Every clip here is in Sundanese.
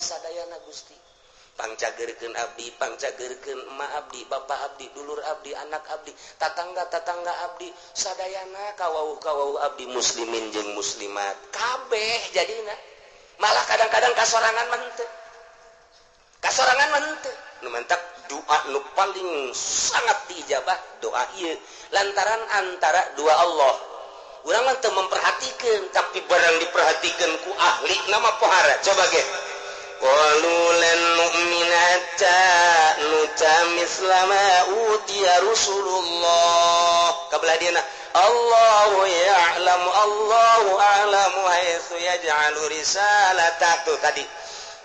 Sadayana Gusti pangcageurkeun abdi, pangcageurkeun emak abdi, bapak abdi, dulur abdi, anak abdi, tatangga-tatangga abdi, sadayana kawauh-kawauh abdi muslimin jeung muslimat. Kabeh jadina. Malah kadang-kadang kasorangan mah henteu. Kasorangan mah henteu. Nu mantak doa nu paling sangat diijabah doa ieu lantaran antara dua Allah. Urang mah teu memperhatikeun, tapi barang diperhatikeun ku ahli nama pohara. Coba ge. Qalu lan nu'mina hatta nuta misla ma utiya Rasulullah. Kabelah dieuna Allahu ya'lamu, Allahu a'lamu haitsu yaj'alu risalata. Tuh tadi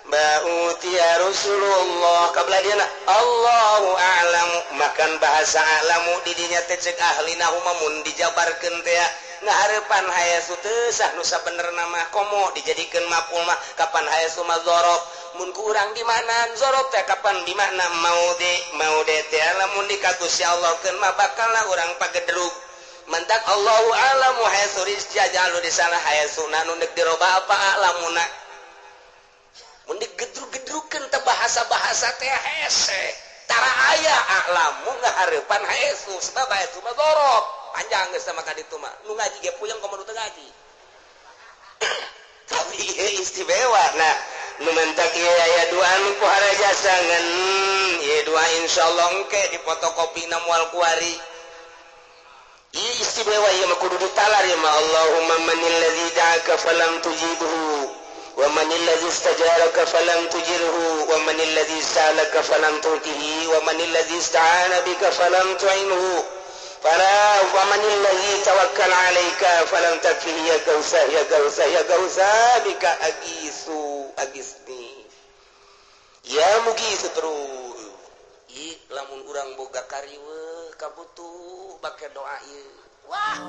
ma utiya Rasulullah kabelah dieuna Allahu a'lamu. Makan bahasa a'lamu di dinya teh ceuk ahli nahu mah mun dijabarkeun teh ngahareupan hayasu teu sah nu sabenerna mah komo dijadikeun maf'ul mah kapan hayasu mah dzaraf mun ku urang di mana dzaraf teh kapan di mana maudi maudi teh lamun dikatus ya Allah keun mah bakalna urang pagedrug mantak Allahu a'lamu hayasu rizjajalu di sana hayasuna nu deuk diroba apa a'lamuna mun digedrug-gedrugkeun teh bahasa-bahasa teh hese tara aya a'lamu ngahareupan hayasu sebab hayasu mah dzaraf panjang geus sama ka ditu mah nu ngaji ge puyeng komo nu teu ngaji tapi ieu istimewa. Nah nu mentak ieu aya dua nu pohara jasa ngan ieu dua insyaallah engke dipotokopina moal kuari ieu istimewa ieu mah kudu ditalar ieu mah. Allahumma manil ladzi da'aka falam tujibhu wa manil ladzi istajaraka falam tujirhu wa manil ladzi sa'alaka falam tu'tihi wa manil ladzi ista'ana bika falam tu'inhu fala wa manil ladzi tawakkal 'alaika falam takfihi ya gausa ya gausa ya gausa bika agisu agisni ya mugisu terus. I lamun urang boga kariweuh kabutuh bake doa ieu wah.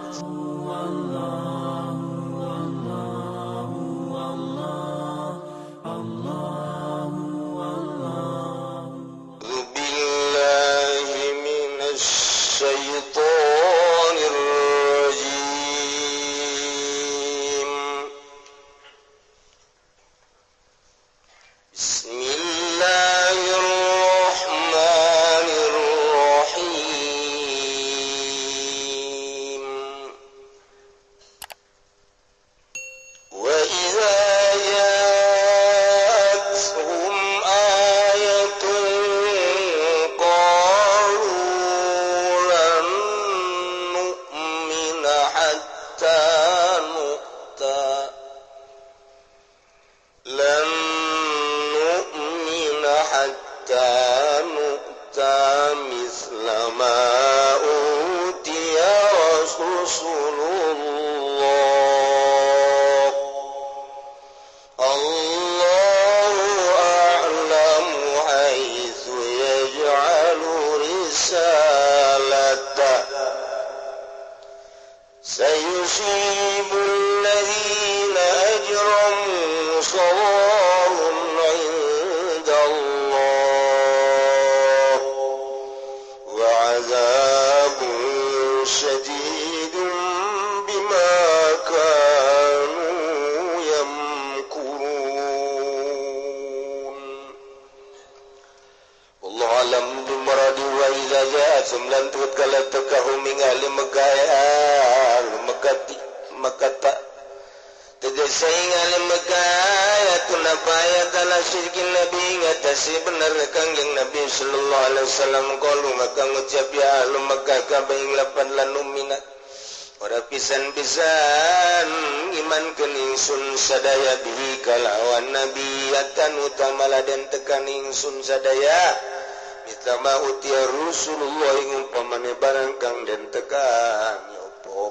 سيصيب الذين أجرموا صغار عند الله وعذاب شديد بما كانوا يمكرون. والله أعلم بمراد. وإذا جاءتهم لم تتكلتكهم من أهل مكة Mekah tegasing ahli Mekah tunapaya kala syirkin Nabi ngatasi bener kangjeng Nabi sallallahu alaihi wasallam qalu maka ngucap ya ahli Mekah kabeh lapan lanumina ora pisan-pisan iman kening sun sadaya bihi kalawan nabi atan utama laden tekan ingsun sadaya mitama utia Rasulullah ing umpamane barang kang den tekan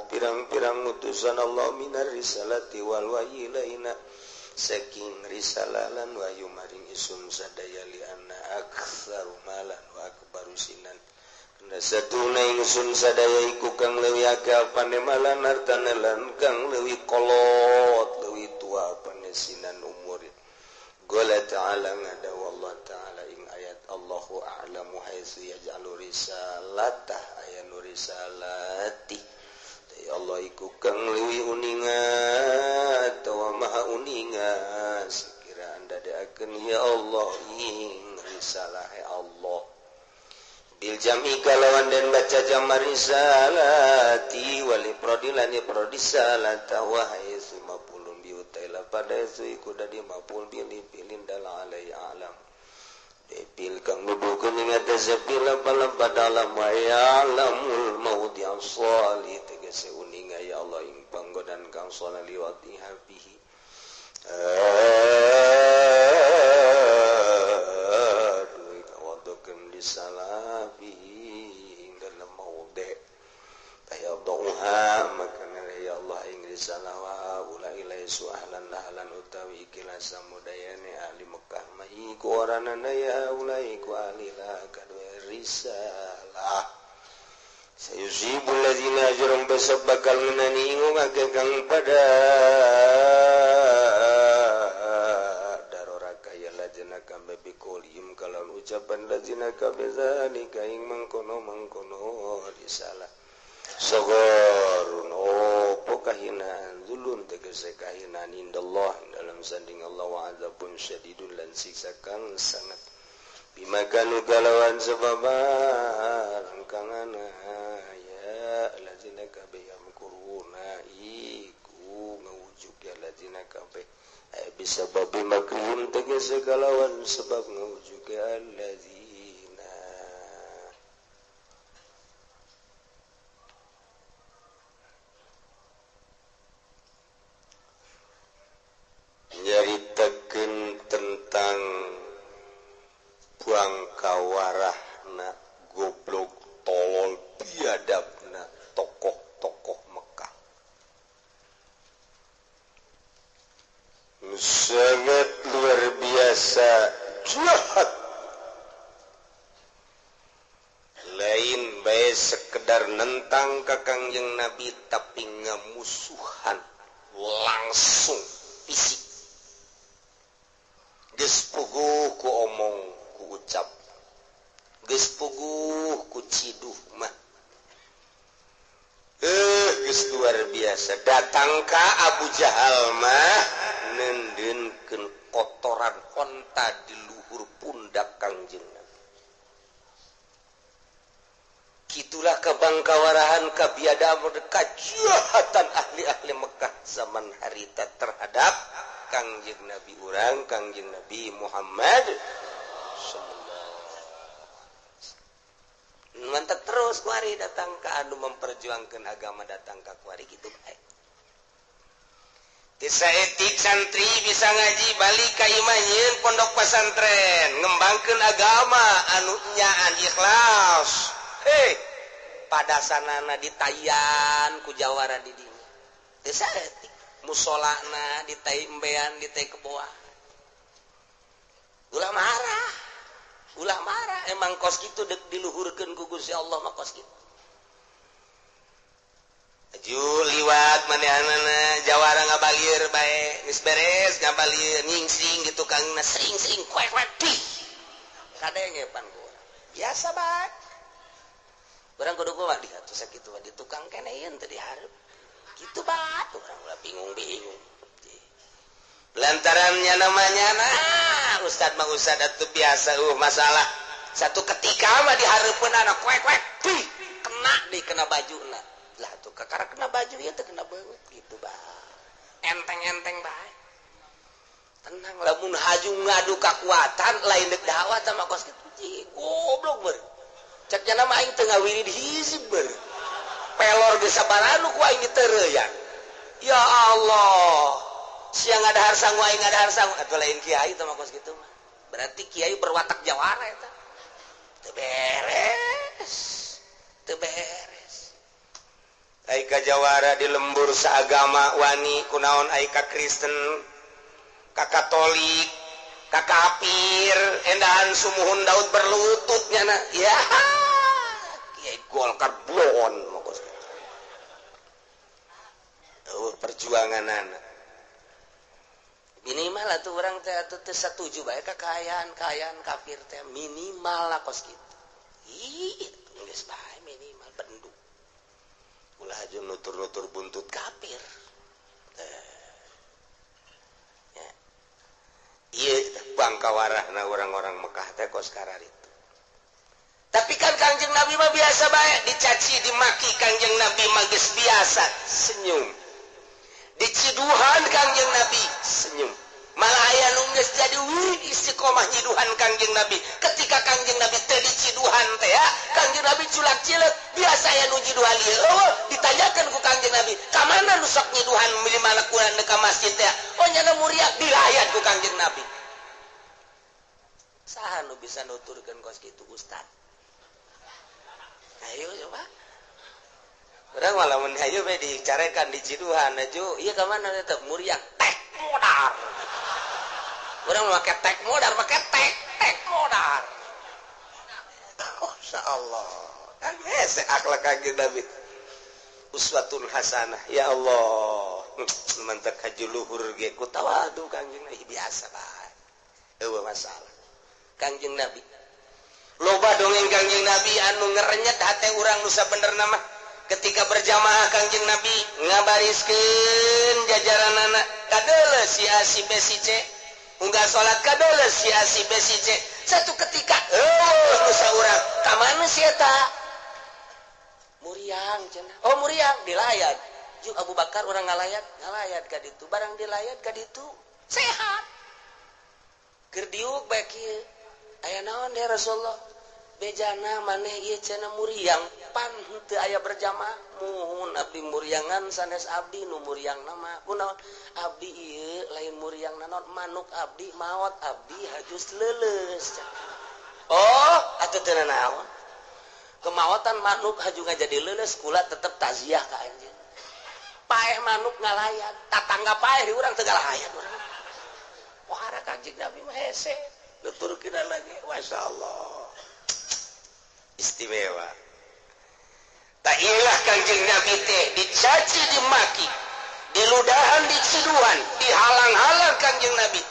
pirang-pirang utusan Allah minar risalati wal wahyi laina saking risalah lan wahyu maring isun sadaya li anna aktsaru malan wa akbaru sinan kana satuna ingsun sadaya iku kang leuwih akeh apane malan hartane lan kang leuwih kolot leuwih tua apane sinan umur. Qala ta'ala ngada wallah ta'ala ing ayat Allahu a'lamu haitsu yaj'alu risalatah aya nu risalati Allah iku kang leuwih uninga atawa maha uninga sekiraan ndadeakeun ya Allah ing risalah Allah bil jami kalawan den baca jama risalati wal ifradi lan ifradi salata wa haitsu mafulun bi utaila pada iku dadi maful bil filin dal alai alam Bil kang nuduhkeun ing atase pila dalam wa ya'lamul maudi as-salih tegese uninga ya Allah ing panggonan kang saleh liwat bihi aduh kawadokeun disalabi ing dalem maudi tayadduha maka ya Allah ing risalah wa ula ilaisu ahlan ahlan utawi ikilah samudayane ahli Mekah mah iku oranana ya ulai ku ahli la kadue risalah sayusibul ladzina ajrum besok bakal ngenani ngake kang pada daroraka ya ladzina kabe bikolim kalau ucapan ladzina kabe zalika ing mangkono-mangkono risalah sogorun opo kahinaan zulun tegese kahinaan indallah dalam sanding Allah wa azabun syadidun lan siksa kang sangat bima kanu kalawan sebaban kang ana ya allazina kabe yamkuruna iku ngawujud ya allazina kabe bisa babi makrihim tegese kalawan sebab ngawujud ya allazina nyaritakeun tentang bangkawarahna goblok tolol biadabna tokoh-tokoh Mekah. Sangat luar biasa jahat. Lain bae sekedar nentang ka Kangjeng Nabi tapi ngamusuhan langsung fisik. Geus puguh ku omong ku ucap, geus puguh ku ciduh mah, geus luar biasa. Datang ka Abu Jahal mah nendeunkeun kotoran onta di luhur pundak Kangjeng Nabi. Kitulah kebangkawarahan kabiadaban kejahatan ahli-ahli Mekah zaman harita terhadap Kangjeng Nabi urang, Kangjeng Nabi Muhammad sallallahu alaihi wasallam. Mantap terus kuari datang ke anu memperjuangkan agama datang ke kuari gitu bae. Desa etik santri bisa ngaji balik ka imah nyieun pondok pesantren, ngembangkeun agama anu nyaan ikhlas. Hei, pada sanana ditayan ku jawara di dinya. Desa etik musolana ditai embean ditai keboa. Ulah marah. Ulah marah emang kos kitu dek diluhurkeun ku Gusti Allah mah kos kitu. Aju liwat manehanana jawara ngabalir bae geus beres ngabalir nyingsing di tukangna sering-sering kuek-kuek dih. Kadenge pan ku urang. Biasa bae. Urang kudu kumaha di atuh sakitu di tukang keneh ieu teu dihareup. Gitu bae orang ulah bingung-bingung. Lantarannya namanya nah ustad mah ustad atuh biasa masalah. Satu ketika mah dihareupeun anak kuek-kuek dih kena di kena bajuna. Lah tuh kakara kena baju ieu teh kena beungeut gitu bae. Enteng-enteng bae. Tenang lamun haju ngadu kakuatan lain deuk dakwah tah mah kos kitu goblok beur. Cek nya mah aing teu ngawirid hizib beur. Pelor geus sabaranu ku aing ditereuyan. Ya Allah. Siang ngadahar sangu aing ngadahar sangu atuh lain kiai teh mah kos kitu mah. Berarti kiai berwatak jawara eta. Teu beres. Teu beres. Ai ka jawara di lembur saagama wani kunaon ai ka Kristen, ka Katolik, ka kafir, endahan sumuhun Daud berlutut nyana. Ya. Kiai Golkar blon mah kos kitu. Tuh perjuanganana. Minimal atuh urang teh atuh teu satuju bae ka kaayaan-kaayaan kafir teh minimal lah kos kitu. Ih, geus bae minimal bendu. Ulah aja nutur-nutur buntut kafir. Ya. Ieu bangkawarahna orang-orang Mekah teh kos kararitu. Tapi kan Kangjeng Nabi mah biasa bae, dicaci dimaki Kangjeng Nabi mah geus biasa senyum. Diciduhan Kangjeng Nabi senyum. Malah aya nu geus jadi wirid istiqomah nyiduhan Kangjeng Nabi. Ketika Kangjeng Nabi teu diciduhan teh ya, Kangjeng Nabi culak cileuk. Biasa aya nu nyiduhan ieu eueuh, ditanyakeun ku Kangjeng Nabi, "Ka mana nu sok nyiduhan minimal kurang ka masjid teh?" Oh nyana muriak dilayat ku Kangjeng Nabi. Saha nu bisa nuturkeun kos kitu ustad? Ayo coba. Urang malah mun hayu we dicarekan diciduhan aju, ieu ka mana teh muriak tek modar. Urang make tek modar, make tek tek modar. Masya Allah. Kan hese akhlak Kangjeng Nabi. Uswatun hasanah. Ya Allah. Mantak haji luhur ge ku tawadu Kangjeng Nabi biasa bae. Eueuh masalah. Kangjeng Nabi. Loba dongeng Kangjeng Nabi anu ngerenyet hate urang nu sabenerna mah. Ketika berjamaah Kangjeng Nabi ngabariskeun jajaranana kadeuleu si A si B si C. Unggah salat kadeuleu si A si B si C. Satu ketika eueuh nu saurang ka mana si eta? Muriang cenah. Oh muriang dilayat. Jeung Abu Bakar urang ngalayat, ngalayat ka ditu. Barang dilayat ka ditu sehat. Keur diuk bae kieu. Aya naon ya Rasulullah? Bejana maneh ieu cenah muriang pan henteu aya berjamaah. Muhun abdi muriangan sanes abdi nu muriang nama. Kunaon? Abdi ieu lain muriang naon manuk abdi maot abdi hajus leuleus. Oh, atuh teu naon. Kemaotan manuk haju ngajadi leuleus kula tetep taziah ka anjeun. Paeh manuk ngalayat, tatangga paeh di urang teu ngalayat urang. Pohara Kangjeng Nabi mah hese. Nuturkeun lagi, masyaallah. Istimewa. Tak ilah Kangjeng Nabi teh dicaci dimaki, diludahan diciduhan, dihalang-halang Kangjeng Nabi.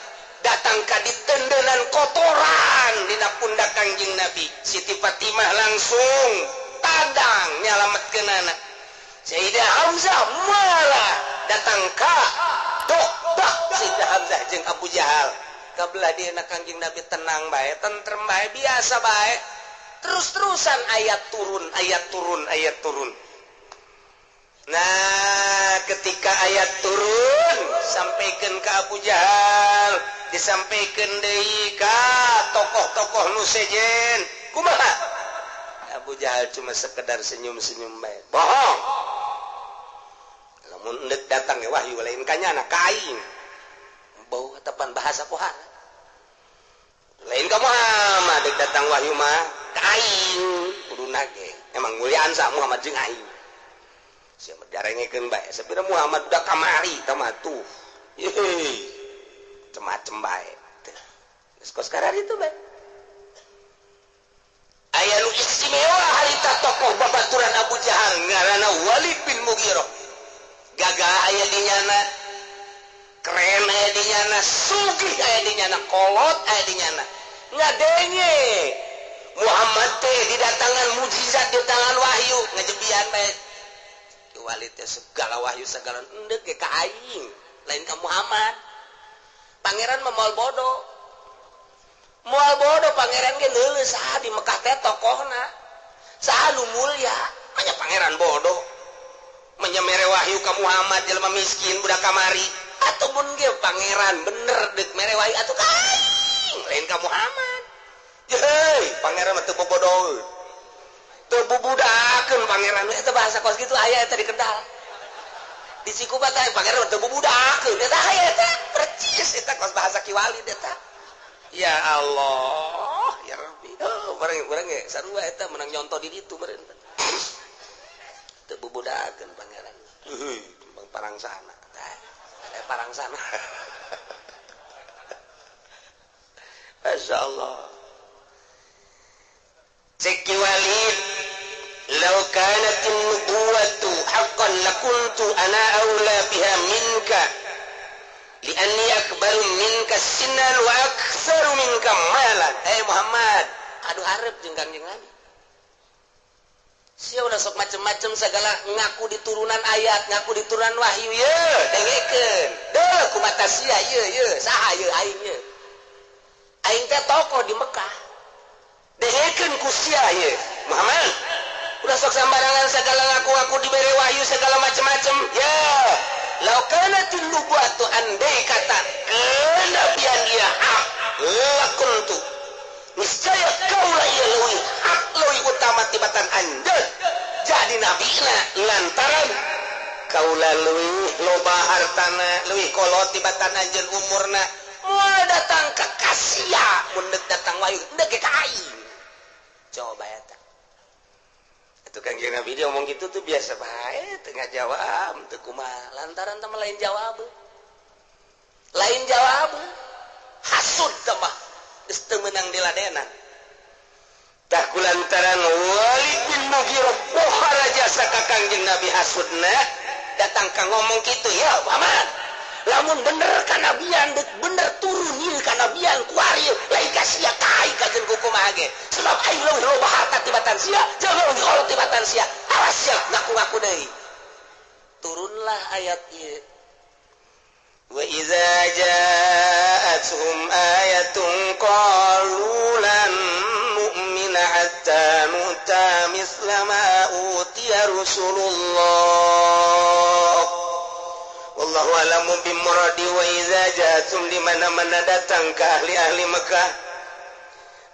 Datang ka ditendenan kotoran dina pundak Kangjeng Nabi. Siti Fatimah langsung tadang nyalametkeunana. Sayyidah Hamzah malah datang ka dok bak Sayyidah Hamzah jeung Abu Jahal. Kabelah dieuna Kangjeng Nabi tenang bae, tentrem bae, biasa bae. Terus-terusan ayat turun, ayat turun, ayat turun. Nah, ketika ayat turun sampaikan ke Abu Jahal, disampaikan deui ka tokoh-tokoh nu sejen. Kumaha? Abu Jahal cuma sekedar senyum-senyum bae. Bohong. Lamun endek datang ya wahyu lain kanyana ka aing. Bau tepan bahasa pohara. Lain ka Muhammad dek datang wahyu mah ka aing kuduna ge. Emang muliaan sa Muhammad jeung aing. Sia darengekeun bae. Sapira Muhammad udah kamari tah mah tuh. Yeay. Macem-macem bae. Geus kos kararitu bae. Aya nu istimewa harita tokoh babaturan Abu Jahal ngaranna Walid bin Mughirah. Gagah aya di nyana, keren aya di nyana, sugih aya di nyana, kolot aya di nyana. Ngadenge Muhammad teh didatangan mujizat di tangan wahyu ngajebian bae. Walid teh segala wahyu segala endek ge ka aing, lain ka Muhammad. Pangeran mah moal bodoh. Moal bodoh pangeran ge neuleuh saha di Mekah teh tokohna. Saha nu mulya, manya pangeran bodoh. Manya mere wahyu ka Muhammad jelema miskin budak kamari. Atuh mun ge pangeran bener deuk mere wahyu atuh ka aing, lain ka Muhammad. Heuy, pangeran mah teu bobodoh. Teu bubudakeun pangeran eta bahasa kos kitu aya eta di Kendal. Di Cikupa teh pangeran mah teu bubudakeun eta aya eta percis eta kos bahasa Ki Walid eta. Ya Allah, ya Rabbi. Oh, bareng ge sarua eta menang nyontoh di ditu meureun. Teu bubudakeun pangeran. Heuy, bang parang sana. Tah, ada parang sana. Masya Allah. Cek Ki Walid, "Law kanatin nubuwatu haqqan lakuntu ana aula biha minka li'anni akbaru minka sinan wa aktsaru minka malan." Eh Muhammad, aduh hareup jeung Kangjeng Nabi. Sia udah sok macem-macem segala ngaku di turunan ayat, ngaku di turunan wahyu ye, dengekeun. Deuh kumata sia ye ye, saha ye aing ye. Aing teh tokoh di Mekah. Dengekeun ku sia ieu, Muhammad. Ulah sok sambarangan segala ngaku-ngaku dibere wahyu segala macem-macem. Ya, lau kanatin nubuwatu, andai kata kenabian dia hak, lakuntu, niscaya kaula ieu leuwih hak, leuwih utama tibatan anjeun jadi nabina, lantaran kaula leuwih loba hartana, leuwih kolot tibatan anjeun umurna. Moal datang ka kasia mun datang wahyu deuk ka aing. Coba eta. Itu Kangjeng Nabi dia ngomong gitu tuh biasa bae, teu ngajawab teu kumaha, lantaran teh lain jawab. Lain jawab. Hasud teh mah geus teu meunang diladenan. Tah kulantaran Walid bin Mughirah pohara jasa ka Kangjeng Nabi, hasudna datang ka ngomong kitu, "Ya Muhammad, lamun bener kanabian, deuk bener turun ieu kanabian kuari, lain ka sia, ka aing kajeun kumaha ge, sebab aing leuwih loba harta tibatan sia jeung leuwih kolot tibatan sia. Awas sia ngaku-ngaku deui." Turunlah ayat ieu. Wa iza ja'atuhum ayatun qalu lan nu'mina hatta nu'ta misla ma utiya Rasulullah. Wallahu a'lamu bimuradi. Wa iza ja'atum, di mana-mana datang ke ahli-ahli Mekah,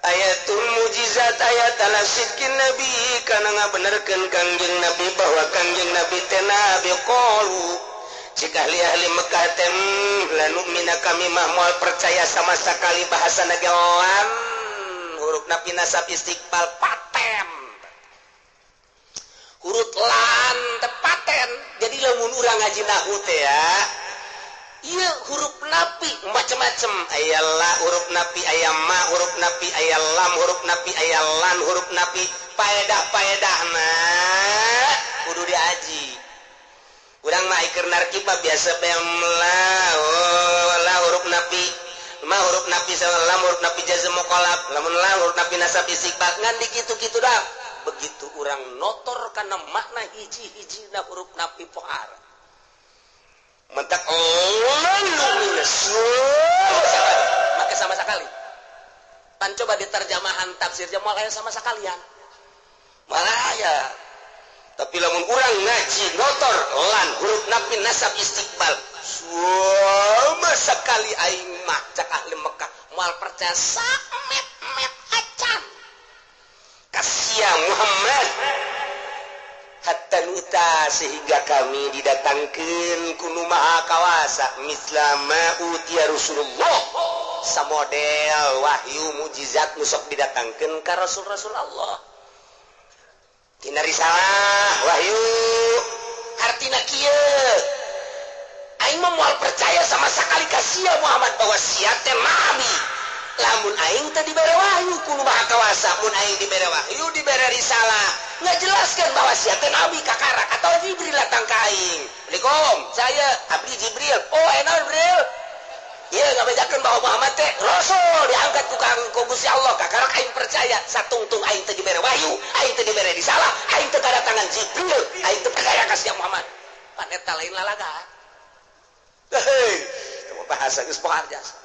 ayatul mujizat, ayat ala sidqin nabi, kana ngabenerkeun Kangjeng Nabi bahwa Kangjeng Nabi teh nabi, qalu, cik ahli-ahli Mekah teh, "Lan nu'mina, kami mah moal percaya sama sekali." Bahasa lan, huruf napi nasab istiqbal paten, huruf lan tepaten. Jadi lamun urang ngaji nahu teh ya, iya, huruf napi macem-macem, aya la huruf napi, aya ma huruf napi, aya lam huruf napi, aya lan huruf napi. Paedah paedahna kudu diaji. Urang mah iker narkiba biasa bem la, oh, la huruf napi, ma huruf napi sama lam huruf napi jazm muqallab, lamun la huruf napi nasab istiqbal, ngan dikitu-kitu dah. Begitu orang notor karena makna hiji-hiji na huruf napi, pohara mentak lalu maka sama sekali pan coba diterjemahan tafsirnya moal aya sama sekalian malah ya. Tapi lamun urang ngaji notor lan huruf napi nasab istiqbal, sama sekali aing mah, cak ahli Mekah, moal percaya samet-met acan ka sia Muhammad, hatta nu'ta, sehingga kami didatangkan ku Nu Maha Kawasa, misla ma utiya Rasulullah, samodel wahyu mujizat nu sok didatangkeun ka rasul-rasul Allah tina risalah wahyu. Hartina kieu, aing mah moal percaya sama sekali ka sia Muhammad bahwa sia teh nabi lamun aing teh dibere wahyu ku Nu Maha Kawasa. Mun aing dibere wahyu, dibere risalah, ngajelaskeun bahwa sia teh nabi, kakarak atau Jibril datang ka aing, "Assalamualaikum, saya abdi Jibril." "Oh, enak Jibril." Iya, ngabejakeun bahwa Muhammad teh rasul diangkat ku Kang ku Gusti Allah, kakarak aing percaya. Satungtung aing teh dibere wahyu, aing teh dibere risalah, aing teh kedatangan Jibril, aing teh percaya ka sia Muhammad. Pan eta lain lalaga. Hei, bahasa geus pohar jasa.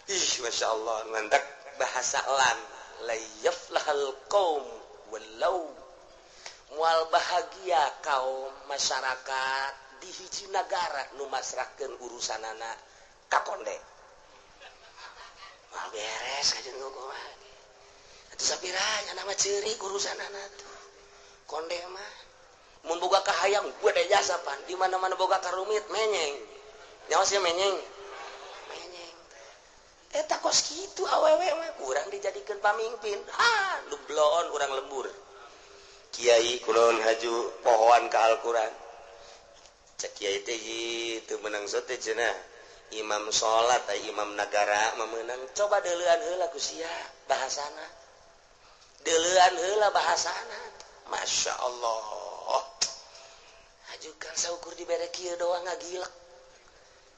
Ih, masya Allah, ngantak bahasa lan la yaflahal qaum walau, moal bahagia kaum masyarakat di hiji nagara nu masrahkeun urusanana ka konde. Moal beres kajeun kumaha. Atuh sapiranya nama ceurik urusanana tuh. Konde mah mun boga kahayang gede jasa pan, di mana-mana boga karumit menyeng. Nyawa sih menyeng. Menyeng. Eta kos kitu awewe mah kurang dijadikeun pamimpin. Ha, lu bloon urang lembur. Kiai kulon haju pohoan ka Al-Qur'an. Cek kiai teh teu meunang sote cenah. Imam salat ai imam nagara memenang. Coba deuleuan heula ku sia bahasana. Deuleuan heula bahasana. Masya Allah. Ajukan saukur dibere kieu doang ngagilek.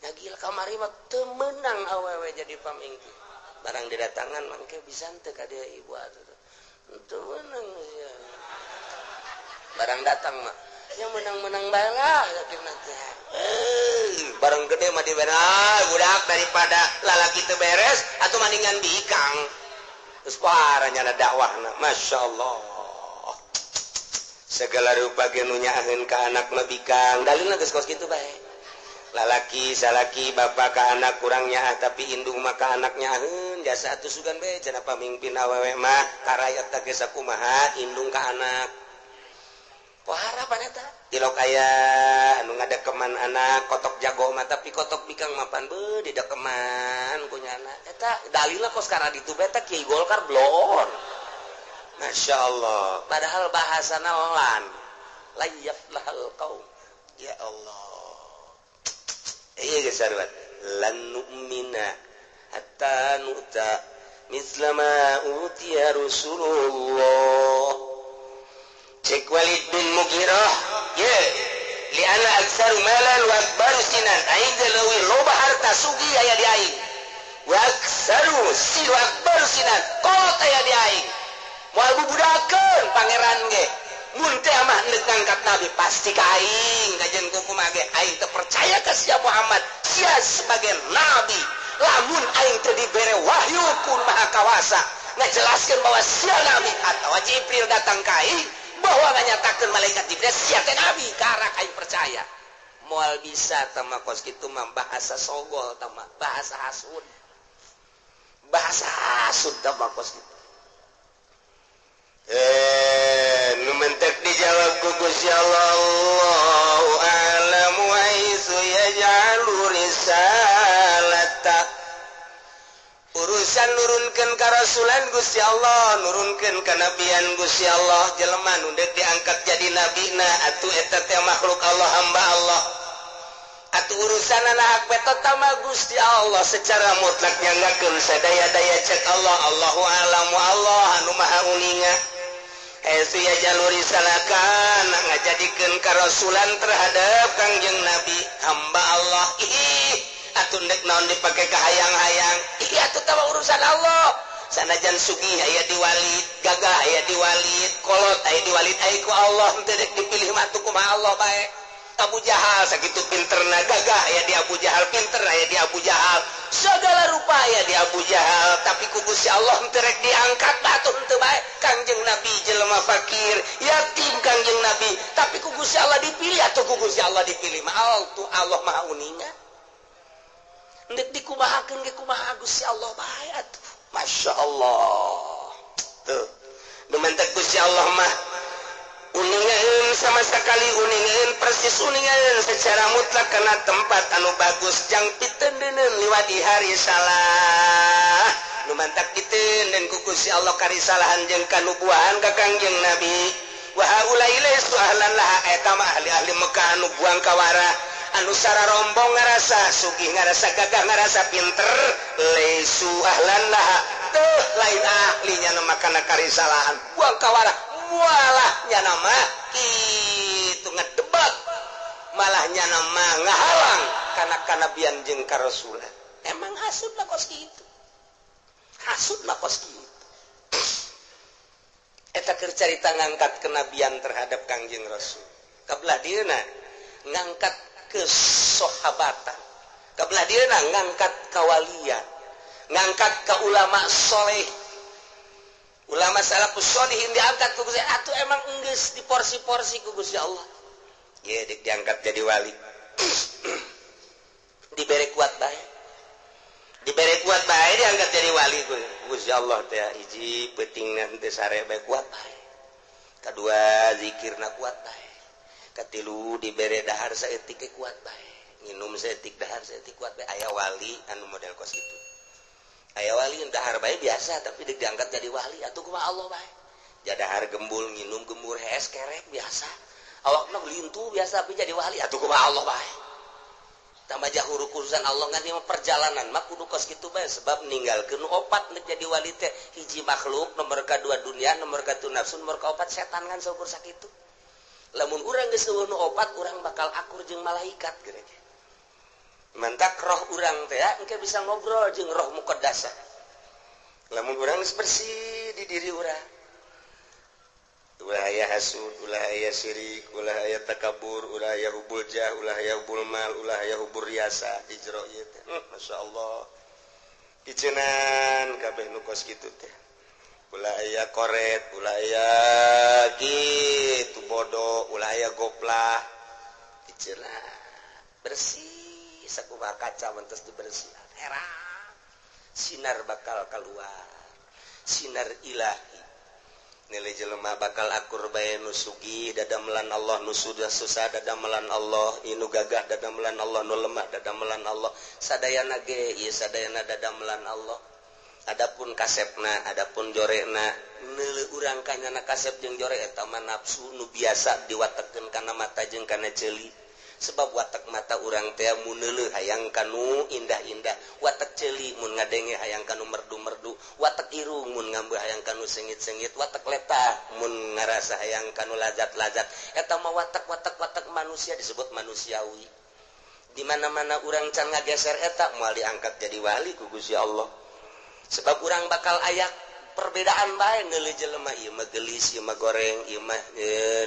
Ngagilek kamari mah teu meunang awewe jadi pamimpin. Barang didatangan mangke bisa teu ka dieu ibu atuh. Teu meunang sia. Barang datang mah yang menang-menang bae lah yakin teh. Eh, Barang gede mah dibere budak daripada lalaki teu beres atuh mendingan bikang. Terus parahnya ada dakwahna, Masya Allah. Segala rupa ge nu nyaaheun ka anak mah bikang, dalilna geus kos kitu bae. Lalaki salaki bapak ka anak kurang nyaah tapi indung mah ka anak nyaaheun jasa atuh sugan bae cenah pamimpin awewe mah ka rakyat teh geus sakumaha indung ka anak. Pohara pan eta tilok aya anu ngadekeman anak kotok jago mah tapi kotok bikang mapan beuh didekeman ku nyana eta dalilna kos kana ditu bae teh Kiai Golkar blon. Masya Allah, padahal bahasana lan la yaflahal qaum. Ya Allah. Iya geus sarua lan nu'mina hatta nu'ta misla ma utiya Rasulullah. Cek Walid bin Mughirah, ye li'anna aktsaru malan wa akbaru sinan, aing teh leuwih loba harta sugih aya di aing. Wa aktsaru si wa akbaru sinan, kolot aya di aing. Moal bubudakeun pangeran ge. Mun teh mah neuk ngangkat nabi pasti ka aing kajeun kumaha ge aing teu percaya ka sia Muhammad, sia sebagai nabi. Lamun aing teu dibere wahyu ku Maha Kawasa ngajelaskeun bahwa sia nabi atawa Jibril datang ka aing bahwa nganyatakeun malaikat Jibril sia teh nabi karak aing percaya. Moal bisa tama kos kitu mah bahasa sogol tama bahasa hasud. Bahasa hasud tama kos kitu. Nu mentek dijawab ku Gusti Allah, Allahu a'lamu haitsu yaj'alu risalata. Urusan nurunkeun karasulan Gusti Allah, nurunkeun kanabian Gusti Allah, jelema nu deuk diangkat jadi nabina atuh eta teh makhluk Allah, hamba Allah. Atuh urusanana hak betot mah Gusti Allah secara mutlak nyanggakeun sadaya-daya cek Allah, Allahu a'lamu, Allah anu maha uninga. Haitsu yaj'alu risalatan ngajadikeun karasulan terhadap Kangjeng Nabi hamba Allah. Ih atuh ndek naon dipake kahayang-hayang. Ih atuh tah urusan Allah. Sanajan sugih aya di Walid, gagah aya di Walid, kolot aya di Walid, aya ku Allah henteu dek dipilih mah atuh kumaha Allah bae. Abu Jahal sakitu pinterna, gagah aya di Abu Jahal, pinter aya di Abu Jahal, segala rupa aya di Abu Jahal, tapi ku Gusti Allah henteu rek diangkat atuh henteu bae. Kangjeng Nabi jelema fakir, yatim Kangjeng Nabi, tapi ku Gusti Allah dipilih atuh ku Gusti Allah dipilih mah tuh Allah Maha uninga. Ndek dikumahakeun ge kumaha Gusti Allah bae atuh. Masya Allah. Tuh. Nu mentek Gusti Allah mah uningaeun sama sekali, uningaeun persis, uningaeun secara mutlak kana tempat anu bagus jang pitendeun liwat di hari salah. Nu mantak diteundeun ku Gusti Allah karisalahan jeung kanubuahan ka Kangjeng Nabi. Wa haula'i laysu ahlan laha, eta mah ahli-ahli Mekah anu buang kawara, anu sararombong ngarasa sugih, ngarasa gagah, ngarasa pinter, laysu ahlan laha, tuh lain ahlinya nu makana karisalahan buang kawara. Walahnya nama itu ngedebak, malahnya nama ngahalang karena kanabian jeung karasulan. Emang hasud lah kos kitu, hasud lah kos kitu. Eta keur carita ngangkat kenabian terhadap Kangjeng Rasul. Kabelah dieuna ngangkat kesohabatan, kabelah dieuna ngangkat kawalian, ngangkat ka ulama soleh. Ulama salafus sholihin diangkat ku Gusti atuh emang enggeus di porsi-porsi ku Gusti Allah. Ye dek diangkat jadi wali. Dibere kuat bae. Dibere kuat bae diangkat jadi wali ku Gusti Allah teh hiji peutingna henteu sare bae kuat bae. Kadua zikirna kuat bae. Katilu dibere dahar saeutik ge kuat bae. Nginum saeutik dahar saeutik kuat bae. Aya wali anu model kos kitu. Aya wali dahar bae biasa tapi diangkat jadi wali atuh kumaha Allah bae. Jadahar gembul nginum gembur hees kerek biasa. Awakna lintu biasa tapi jadi wali atuh kumaha Allah bae. Tambah jauh urusan Allah ngan ieu perjalanan mah kudu kos kitu bae sebab ninggalkeun opat nek jadi wali teh hiji makhluk, nomor kadua dunia, nomor katilu nafsu, nomor kaopat setan kan saukur sakitu. Lamun urang geus eueuh nu opat urang bakal akur jeung malaikat geura. Mantak roh urang teh engke bisa ngobrol jeung roh muqaddasah. Lamun urang geus bersih di diri urang. Ulah aya hasud, ulah aya syirik, ulah aya takabur, ulah aya hubul jah, ulah aya hubul mal, ulah aya hubur riasa ijro ieu teh. Masyaallah. Icenan kabeh nu kos kitu teh. Ulah aya koret, ulah aya kitu bodoh, ulah aya goplah. Icenan bersih sakumaha kaca mentos dibersihan. Herang. Sinar bakal keluar. Sinar ilahi. Nilai jelema bakal akur bae nu sugih dadamelan Allah, nu sudah susah dadamelan Allah, inu gagah dadamelan Allah, nu lemah dadamelan Allah, sadayana ge ieu sadayana dadamelan Allah. Adapun kasepna, adapun jorena, neuleuh urang kanyana kasep jeung jore eta mah nafsu nu biasa diwatekeun kana mata jeung kana ceuli. Sebab watak mata urang teh mun neuleuh hayang kanu indah-indah, watak ceuli mun ngadenge hayang kanu merdu-merdu, watak irung mun ngambe hayang kanu sengit-sengit, watak letah mun ngarasa hayang kanu lazat-lazat. Eta mah watak-watak-watak manusia disebut manusiawi. Di mana-mana urang can ngageser eta moal diangkat jadi wali ku Gusti Allah. Sebab urang bakal ayak perbedaan bae neuleuh jelema ieu mah geulis, ieu mah goreng, ieu mah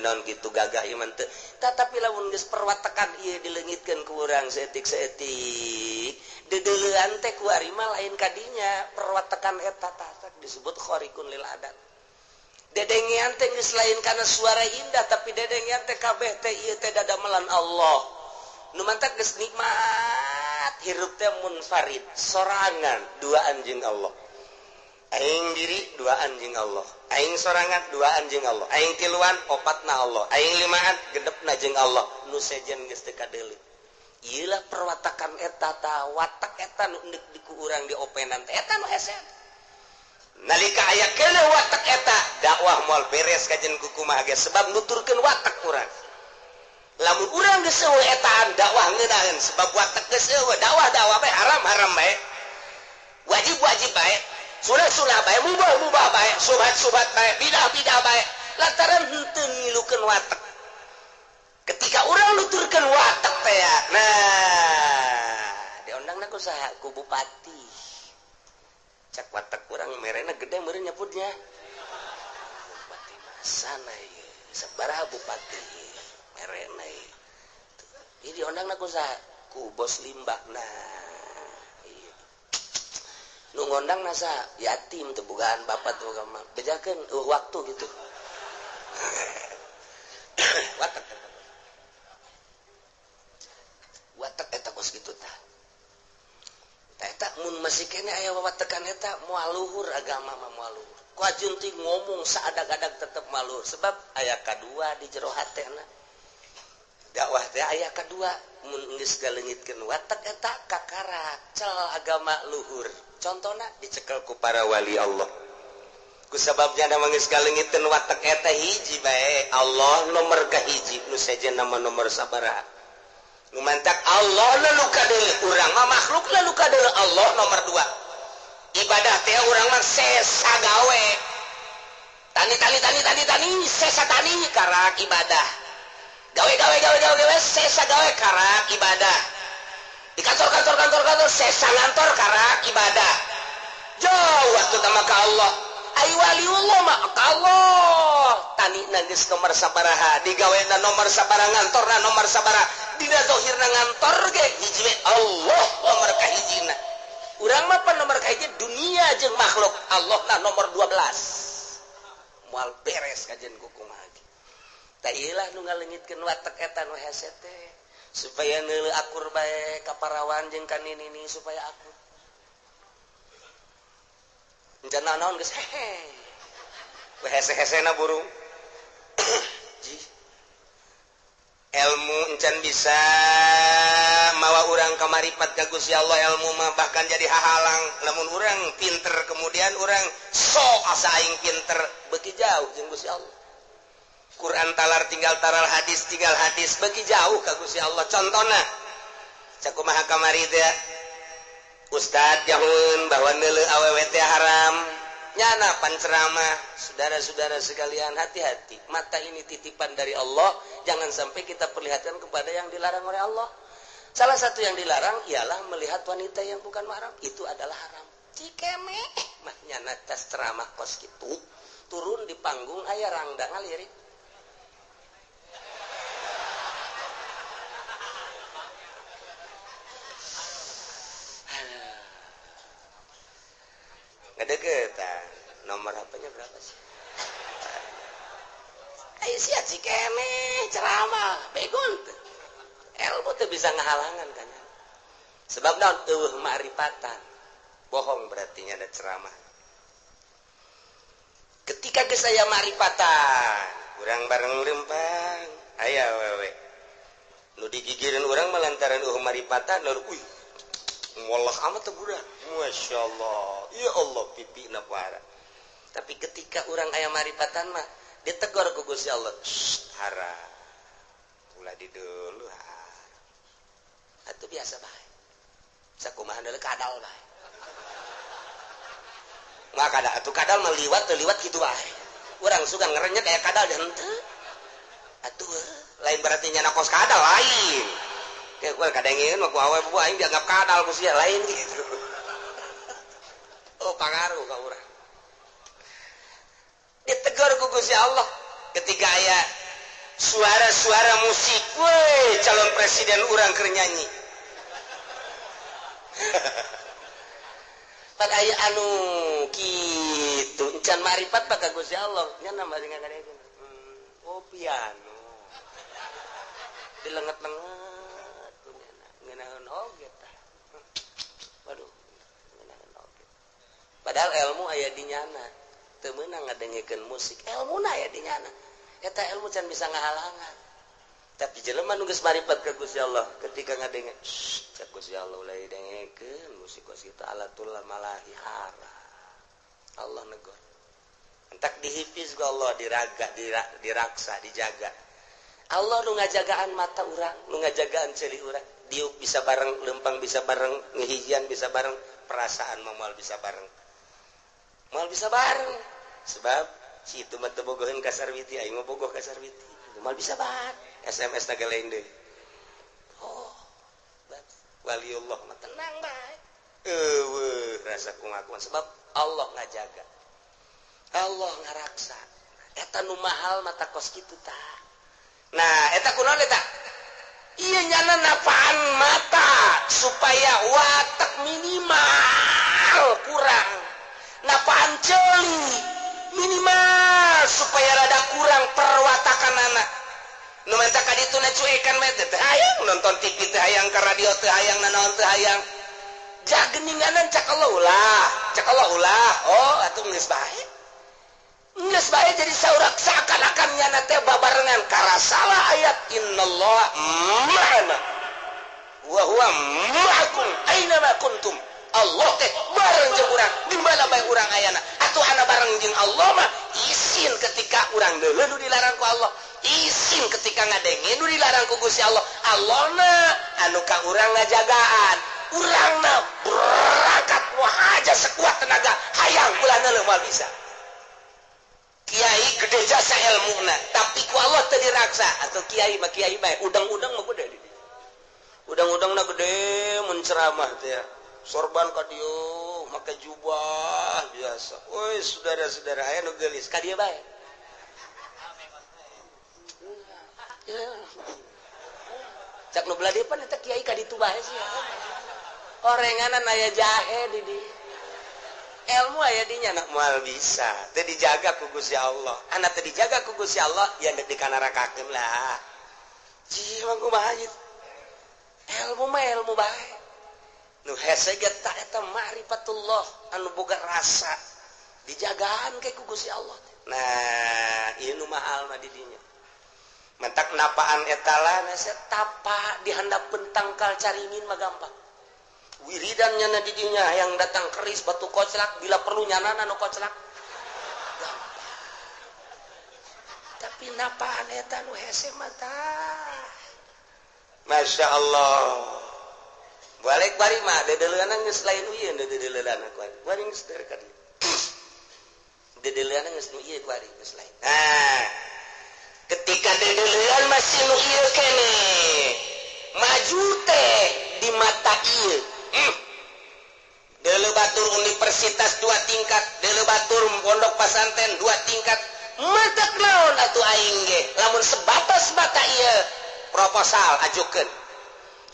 naon kitu gagah, ieu mah teu. Tetapi lamun geus perwatakan ieu dileungitkeun ku urang saeutik-saeutik, deudeulean teh ku ari mah lain kadinya perwatakan eta tah disebut khariqun lil adat. Dedengean teh geus lain kana suara indah, tapi dedengean teh kabeh teh ieu teh dadamelan Allah. Nu mantak geus nikmat hirup teh munfarid, sorangan duaan jeung Allah. Aing diri duaan jeung Allah, aing sorangan duaan jeung Allah, aing tiluan opatna Allah, aing limaan gedepna jeung Allah, nu sejen geus teu kadeuleu. Ieu lah perwatakan eta ta, watak eta nu endek di ku urang diopenan teh eta nu hese. Nalika aya keuneuh watak eta, dakwah moal beres kajen ku kumaha ge sebab nuturkeun watak urang. Lamun urang geus eueuh etaan dakwah ngeunaheun sebab watak geus eueuh, dakwah-dakwah bae haram-haram bae. Wajib-wajib bae. Sunah-sunah bae, mubah-mubah bae, subhat-subhat bae, bidah-bidah bae, lantaran henteu ngilukeun watak. Ketika urang nuturkeun watak teh, nah, diondangna ku saha? Ku bupati. Cak watak urang merena gede meureun nyebutnya. Bupati masana ieu, sabaraha bupati merena ieu. Ieu diondangna ku saha? Ku bos limbah. Nah, nu ngondang nasa yatim teu bogaan bapak teu boga mah bejakeun waktu gitu. Watak eta. Watak eta kos kitu tah. Tah eta mun masih keneh aya wawatekan eta moal luhur agama mah moal luhur. Ku ajunti ngomong saadag-adag tetep moal luhur sebab aya kadua di jero hatena. Dakwah teh aya kadua mun geus galeungitkeun watak eta kakarak cel agama luhur. Contohna dicekel ku para wali Allah. Ku sababnya da geus galeungitkeun watak eta hiji bae Allah nomor kahiji nu sejen nama nomor sabaraha. Nu mantak Allah nu kadeuleu urang mah makhluk nu kadeuleu Allah nomor 2. Ibadah teh urang mah sesa gawe. Tani tani tani tani tani sesa tani karak ibadah. Gawe gawe gawe gawe gawe sesa gawe karak ibadah. Di kantor kantor kantor kantor sesa ngantor karak ibadah. Jauh waktu tama ka Allah. Ai waliullah mah ka Allah. Tani geus nomor sabaraha, digawena nomor sabaraha, ngantorna nomor sabaraha, dina zahirna ngantor ge hiji we Allah nomor kahijina. Urang mah pan nomor kahiji dunia jeung makhluk, Allah na nomor 12. Moal beres kajen ku kumaha ge. Tah ieu lah nu ngaleungitkeun watak eta nu hese teh supaya neuleuh akur bae ka parawan jeung ka nini supaya akur. Encan naon geus hehe. We hese-hesena burung. Jih. Ilmu encan bisa mawa urang ka maripat ka Gusti Allah, ilmu mah bahkan jadi hahalang. Lamun urang pinter kemudian urang sok asa aing pinter beuki jauh jeung Gusti Allah. Quran talar tinggal taral, hadis tinggal hadis, beuki jauh ka Gusti Allah. Contona cakumaha kamari teh Ustad jahun bahwa neuleuh awewe teh haram. Nyana panceramah, saudara-saudara sekalian hati-hati. Mata ini titipan dari Allah, jangan sampai kita perlihatkan kepada yang dilarang oleh Allah. Salah satu yang dilarang ialah melihat wanita yang bukan mahram, itu adalah haram. Cikeme mah nyana tas ceramah kos kitu. Turun di panggung aya rangda ngalirik. Ngedeketan. Nomor HP-nya berapa sih? Ayo sia cikene ceramah begon teu. Ilmu teu bisa ngahalangan kan. Sebab naon eueuh ma'rifatan. Bohong berarti nya ada ceramah. Ketika geus aya ma'rifatan, urang bareng lempang, aya awewe. Nu digigireun urang mah lantaran eueuh ma'rifatan, lalu uih molah amat teh budak. Masyaallah. Ya Allah pipina parah. Tapi ketika urang aya ma'rifatan mah ditegur ku Gusti Allah, hara. Ulah di dulu hara. Atuh biasa bae. Sakumaha deuleu kadal bae. Mah kadal atuh kadal mah liwat teu liwat kitu bae. Urang suka ngerenyet aya kadal dan henteu. Atuh lain berarti nyana kos kadal lain. Kayak gua kadengeun mah ku awe buah aing dianggap kadal ku sia lain gitu. Oh pangaruh ka urang. Ditegur ku Gusti Allah ketika aya suara-suara musik, weh calon presiden urang keur nyanyi. Pan aya anu kitu encan marifat pa ka Gusti Allah nya nambah ngadengeun. Oh piano. Dilenget-lenget ngeunaheun oge tah. Waduh, ngeunaheun oge. Padahal ilmu aya di nyana. Teu meunang ngadengekeun musik, ilmuna aya di nyana. Eta ilmu can bisa ngahalangan. Tapi jelema nu geus marifat ka Gusti Allah ketika ngadenge, cek Gusti Allah ulah didengekeun musik kos kitu alatul malahi hara. Allah negor. Entak dihipis ku Allah, diraga, diraksa, dijaga. Allah nu ngajagaan mata urang, nu ngajagaan ceuli urang. Diuk bisa bareng, lempang bisa bareng, ngehijian bisa bareng, perasaan moal bisa bareng. Moal bisa bareng. Sebab si itu mah teu bogoheun ka Sarwiti, aing mah bogoh ka Sarwiti. Moal bisa bareng. SMS na lain deui. Oh, waliullah mah tenang bae. Eueuh, rasa kumaha sebab Allah ngajaga. Allah ngaraksa. Eta nu mahal mata kos kitu tah. Nah, eta kunaon eta? Ieu nyana napaan mata supaya watak minimal kurang. Napaan ceuli minimal supaya rada kurang perwatakanana. Nu menta ka ditu na cuekan mah teh hayang nonton TV teh hayang ka radio teh hayang nanaon teh hayang. Jageninganan cak Allah ulah, cak Allah ulah. Oh, atuh geus bae. Geus bae jadi saurak seakan-akan nyana teh babarengan karasalah ayat innallaha ma'ana wa huwa ma'akum aina ma kuntum. Allah teh bareng jeung urang di mana bae urang ayana. Atuh ana bareng jeung Allah mah isin ketika urang deuleu nu dilarang ku Allah, isin ketika ngadenge nu dilarang ku Gusti Allah. Allahna anu ka urang ngajagaan, urangna berangkat wah aja sekuat tenaga hayang ulah neuleuh moal bisa. Kiai gede jasa ilmuna, tapi ku Allah teu diraksa. Atau kiai mah kiai bae, udang-udang mah gede di dieu. Udang-udangna gede mun ceramah teh ya. Sorban ka dieu, make jubah biasa. Woi, saudara-saudara aya nu geulis ka dieu bae. Cak nu belah dieu pan eta kiai ka ditu bae sih. Orenganan aya jahe di dieu. Ilmu aya di nya anak moal bisa teu dijaga ku Gusti Allah. Anak teu dijaga ku Gusti Allah ya deuk dikanarakakeun lah. Jiwa kumaha ieu? Ilmu mah ilmu bae. Nu hese ge ta eta ma'rifatullah anu boga rasa dijagaan ke ku Gusti Allah. Nah, ieu nu mahal mah di dinya. Mentak napaan eta lah hese tapa di handapeun tangkal caringin mah gampang. Wiridan nyana di dinya yang datang keris batu koclak bila perlu nyana nu koclak gampang. Tapi napaan eta nu hese mah tah. Masya Allah. Balik bari mah dedeleuana geus lain ieu dedeleuana kuari. Kuari geus ka dieu. Dedeleuana geus nu ieu kuari geus lain. Nah, ketika dedeleuan masih nu ieu kene. Maju teh di mata ieu. Deuleu batur universitas 2 tingkat, deuleu batur pondok pasantren 2 tingkat matak naon atuh aing ge lamun sebatas mata ieu proposal ajukeun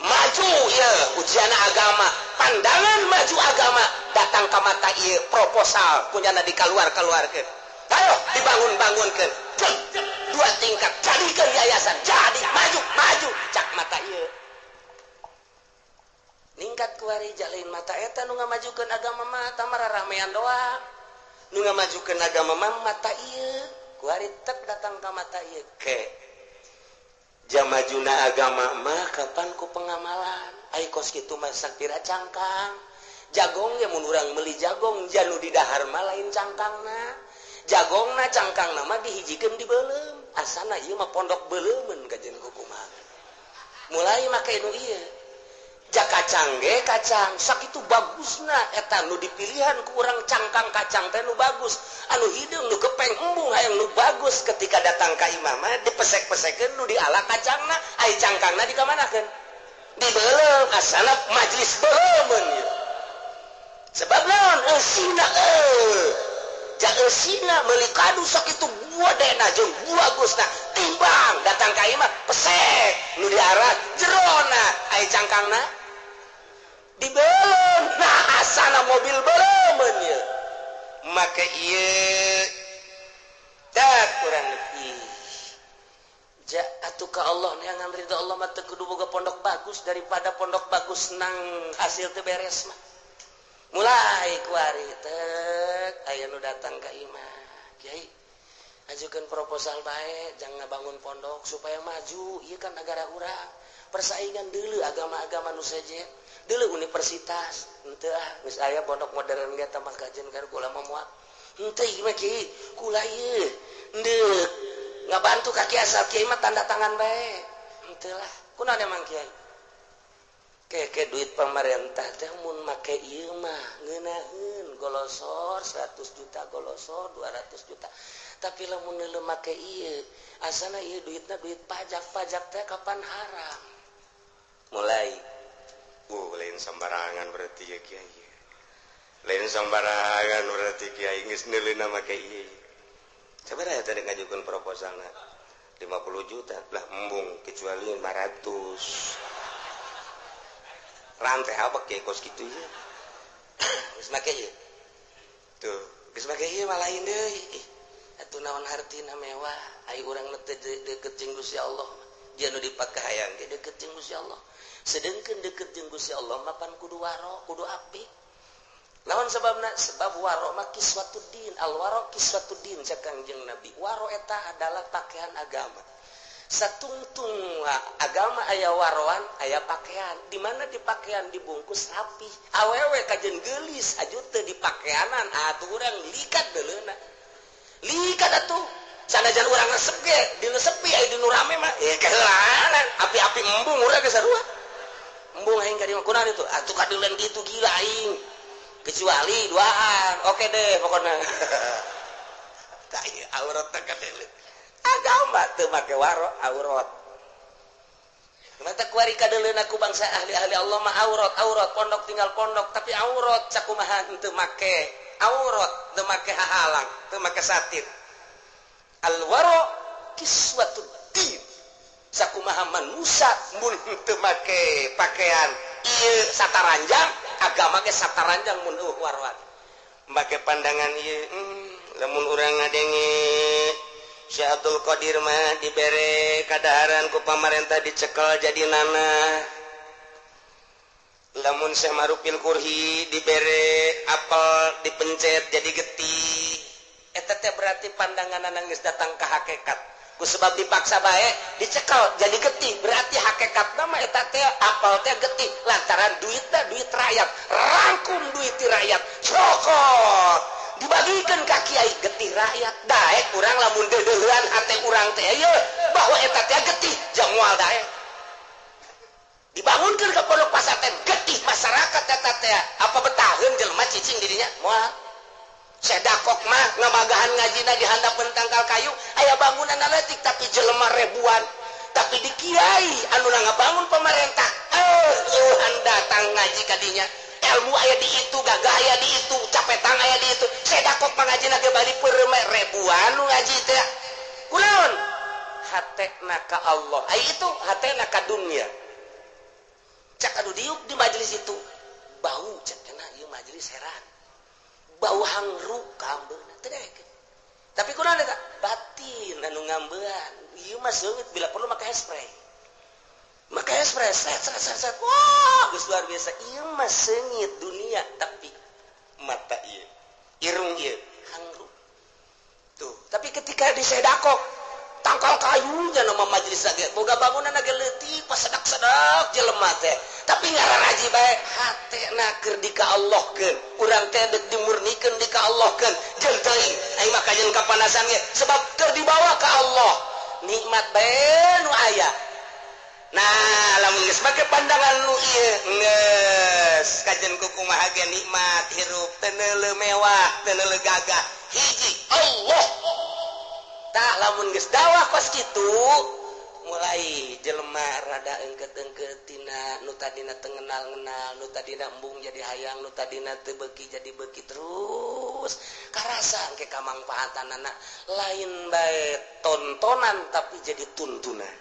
maju ieu ujian agama pandangan maju agama datang ka mata ieu proposal kunyana dikaluar-kaluarkeun ayo dibangun-bangunkeun 2 tingkat jadikeun yayasan jadi maju cak mata ieu ningkat kuari jalin mata eta nu ngamajukeun agama mah tamara ramean doang nu ngamajukeun agama mah mata ieu kuari tek datang ka mata ieu ke jamajuna agama mah kapan ku pengamalan ai kos kitu mah sakira cangkang jagong ge mun urang meuli jagong janu di dahar mah lain cangkangna jagongna cangkangna mah dihijikeun di beuleum asana ieu mah pondok beuleumeun kajen kumaha mulai make nu ieu ja kacang ge kacang sakitu bagusna eta nu dipilihan ku urang cangkang kacang teh nu bagus anu hideung nu gepeng embung hayang nu bagus ketika datang ka imah mah dipesek-pesekeun nu diala kacangna ai cangkangna dikamanakeun di beuleum asana majlis beuleumeun ieu sebab naon eusina ja eusina meuli kadu sakitu buadena jeung bagusna timbang datang ka imah pesek nu diarah jerona ai cangkangna di beuleum nah asana mobil beuleum ieu make ieu tak kurang lebih ja atuh ka Allah neangan ridho Allah mah teu kudu boga pondok bagus daripada pondok bagus nang hasil teu beres mah mulai kuari tek aya nu datang ka imah kiai ajukan proposal bae jangan ngabangun pondok supaya maju ieu kan negara urang persaingan deuleu agama-agama nu sejen deuleu universitas henteu ah geus aya pondok modern ge tambah kajen kan kula mah moal henteu ieu mah kiai kula ieu ndeuk ngabantu ka kiai asal kiai mah tanda tangan bae henteu lah kunaon emang kiai keke duit pemerintah teh mun make ieu mah ngeunaheun golosor 100 juta golosor 200 juta tapi lamun neuleuh make ieu asana ieu duitna duit pajak pajak teh kapan haram mulai lain sembarangan berarti ya kiai lain sembarangan berarti kiai geus neuleuna make ieu sabaraha tadi ngajukeun proposalna 50 juta lah embung kecuali 500 rantai apa kiai kos kitu ieu geus make ieu tuh geus make ieu mah lain deui atuh naon hartina mewah ai urang teh deukeut jeung Gusti Allah dia nu dipake hayang ge deukeut jeung Gusti Allah sedengkeun deukeut jeung Gusti Allah mah pan kudu waro kudu apik lawan sebabna sebab waro mah kiswatuddin al waro kiswatuddin cek Kangjeng Nabi waro eta adalah pakaian agama satungtung agama aya waroan aya pakaian di mana di pakaian dibungkus rapi awewe kajen geulis aju teu dipakeanan atuh urang likat deuleuna likat atuh sanajan urang resep ge di nu sepi aya di nu rame mah keheulaanan api-api embung urang ge sarua embung aing ka dieu kunaon itu atuh kadeuleun kitu gila aing kecuali duaan oke deh pokona tah ieu aurat teh kadeuleun agama teu make waro aurat mata kuari kadeuleun ku bangsa ahli-ahli Allah mah aurat aurat pondok tinggal pondok tapi aurat sakumaha teu make aurat teu make hahalang teu make satir al waro kiswatud din sakumaha manusa mun teu make pakaian ieu sataranjang agama ge sataranjang mun eueuh waroan make pandangan ieu lamun urang ngadenge Syekh Abdul Qadir mah dibere kadaharan ku pamarentah dicekel jadi nanah lamun Syekh Marufil Kurhi dibere apel dipencet jadi getih eta teh berarti pandangan geus datang ka hakikat ku sebab dipaksa bae dicekel jadi getih berarti hakikatna mah eta teh apel teh getih lantaran duitna duit rakyat rangkum duit ti rakyat cokot dibagikan ka kiai getih rakyat daek urang lamun deudeuhan hate urang teh ieu bahwa eta teh getih jang moal daek dibangunkeun ka pondok pasantren getih masyarakat eta teh apa betaheun jelema cicing di dinya moal sedakok mah ngamagahan ngajina di handapeun tangkal kayu aya bangunan leutik tapi jelema ribuan tapi di kiai anu ngabangun pemerintah eueuhan datang ngaji ka dinya ilmu aya di itu gagah aya di itu capetang aya di itu sedakok mah ngajina ge bali peureum ribuan nu ngaji teh kunaon hatena ka Allah ai itu hatena ka dunia cak anu diuk di majelis itu bau cak kena ieu majelis heran bau hangru kaambeuna teu daekeun tapi kunaon eta batin anu ngambean ieu mah seungit bila perlu make spray make spray set set set set wah geus luar biasa ieu mah seungit dunia tapi mata ieu irung ieu hangru tuh tapi ketika disedakok tangkal kayunya nama majelis lagi boga bangunan lagi leutik pas sedak-sedak jelema teh tapi ngararaji bae hatena keur di ka Allahkeun urang teh deuk dimurnikeun di ka Allahkeun jeung teuing aing mah kajeun kapanasan ge sebab keur dibawa ka Allah nikmat bae nu aya. Nah lamun geus make pandangan nu ieu geus kajeun kumaha ge nikmat hirup teu neuleuh mewah teu neuleuh gagah hiji Allah. Tah lamun geus dawah kos kitu mulai jelema rada engket-engket tina nu tadina teu ngenal-ngenal nu tadina embung jadi hayang nu tadina teu beuki jadi beuki terus karasa engke kamangfaatanana lain bae tontonan tapi jadi tuntunan.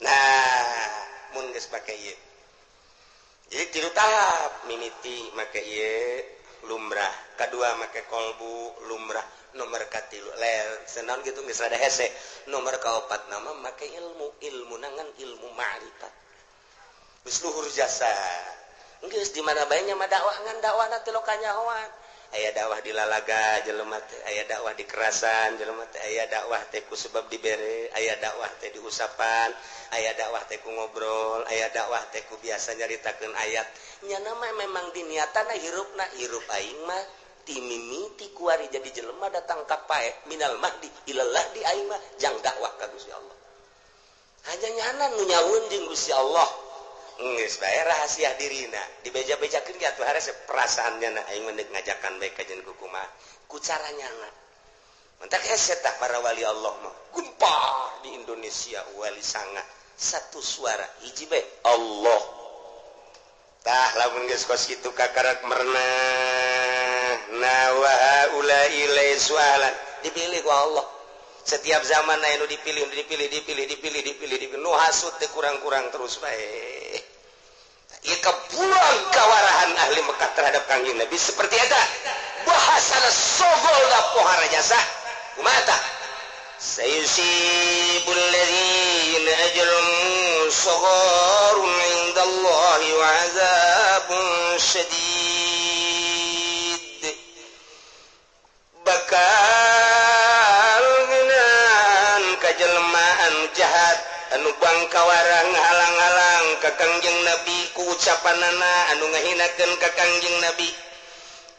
Nah mun geus make ieu jadi tilu tahap mimiti make ieu lumrah kadua make kolbu lumrah nomor katilu ler senaon gitu geus rada hese nomor kaopat nama make ilmu ilmu nangan ilmu ma'rifat geus luhur jasa geus di mana bae nya mah dakwah ngan dakwahna teh kanyahoan aya dakwah di lalaga jelema teh aya dakwah di kerasan jelema teh aya dakwah teh ku sebab dibere aya dakwah teh diusapan aya dakwah teh ku ngobrol aya dakwah teh ku biasa nyaritakeun ayat nya nama memang diniatana hirupna hirup aing mah timimiti kuari jadi jelema datang ka pae minal mahdi ilallah di aing mah jang dakwah ka Gusti Allah hanya nyana nu nyaun jeung Gusti Allah geus bae rahasia dirina dibeja-bejakeun ge atuh harese perasaannya na aing mah ngajakan bae ka jeung kumaha ku cara nyana mentak hese tah para wali Allah mah gempar di Indonesia wali sanga satu suara hiji bae Allah. Tah lamun geus kos kitu kakarak merenah nah wa haula'i laisu ahlan dipilih ku Allah setiap zaman aya nu dipilih dipilih dipilih dipilih dipilih dipilih nu hasud teh kurang-kurang terus bae ieu kabuang kawarahan ahli Mekah terhadap Kangjeng Nabi seperti eta bahasana sogol da pohara jasa kumaha tah sayusibul ladzina ajramu sagharun indallahi wa azabun syadid bakal ngeunaan kajelmaan jahat anu bangkawarang halang-halang ka Kangjeng Nabi ku ucapanana anu ngahinakeun ka Kangjeng Nabi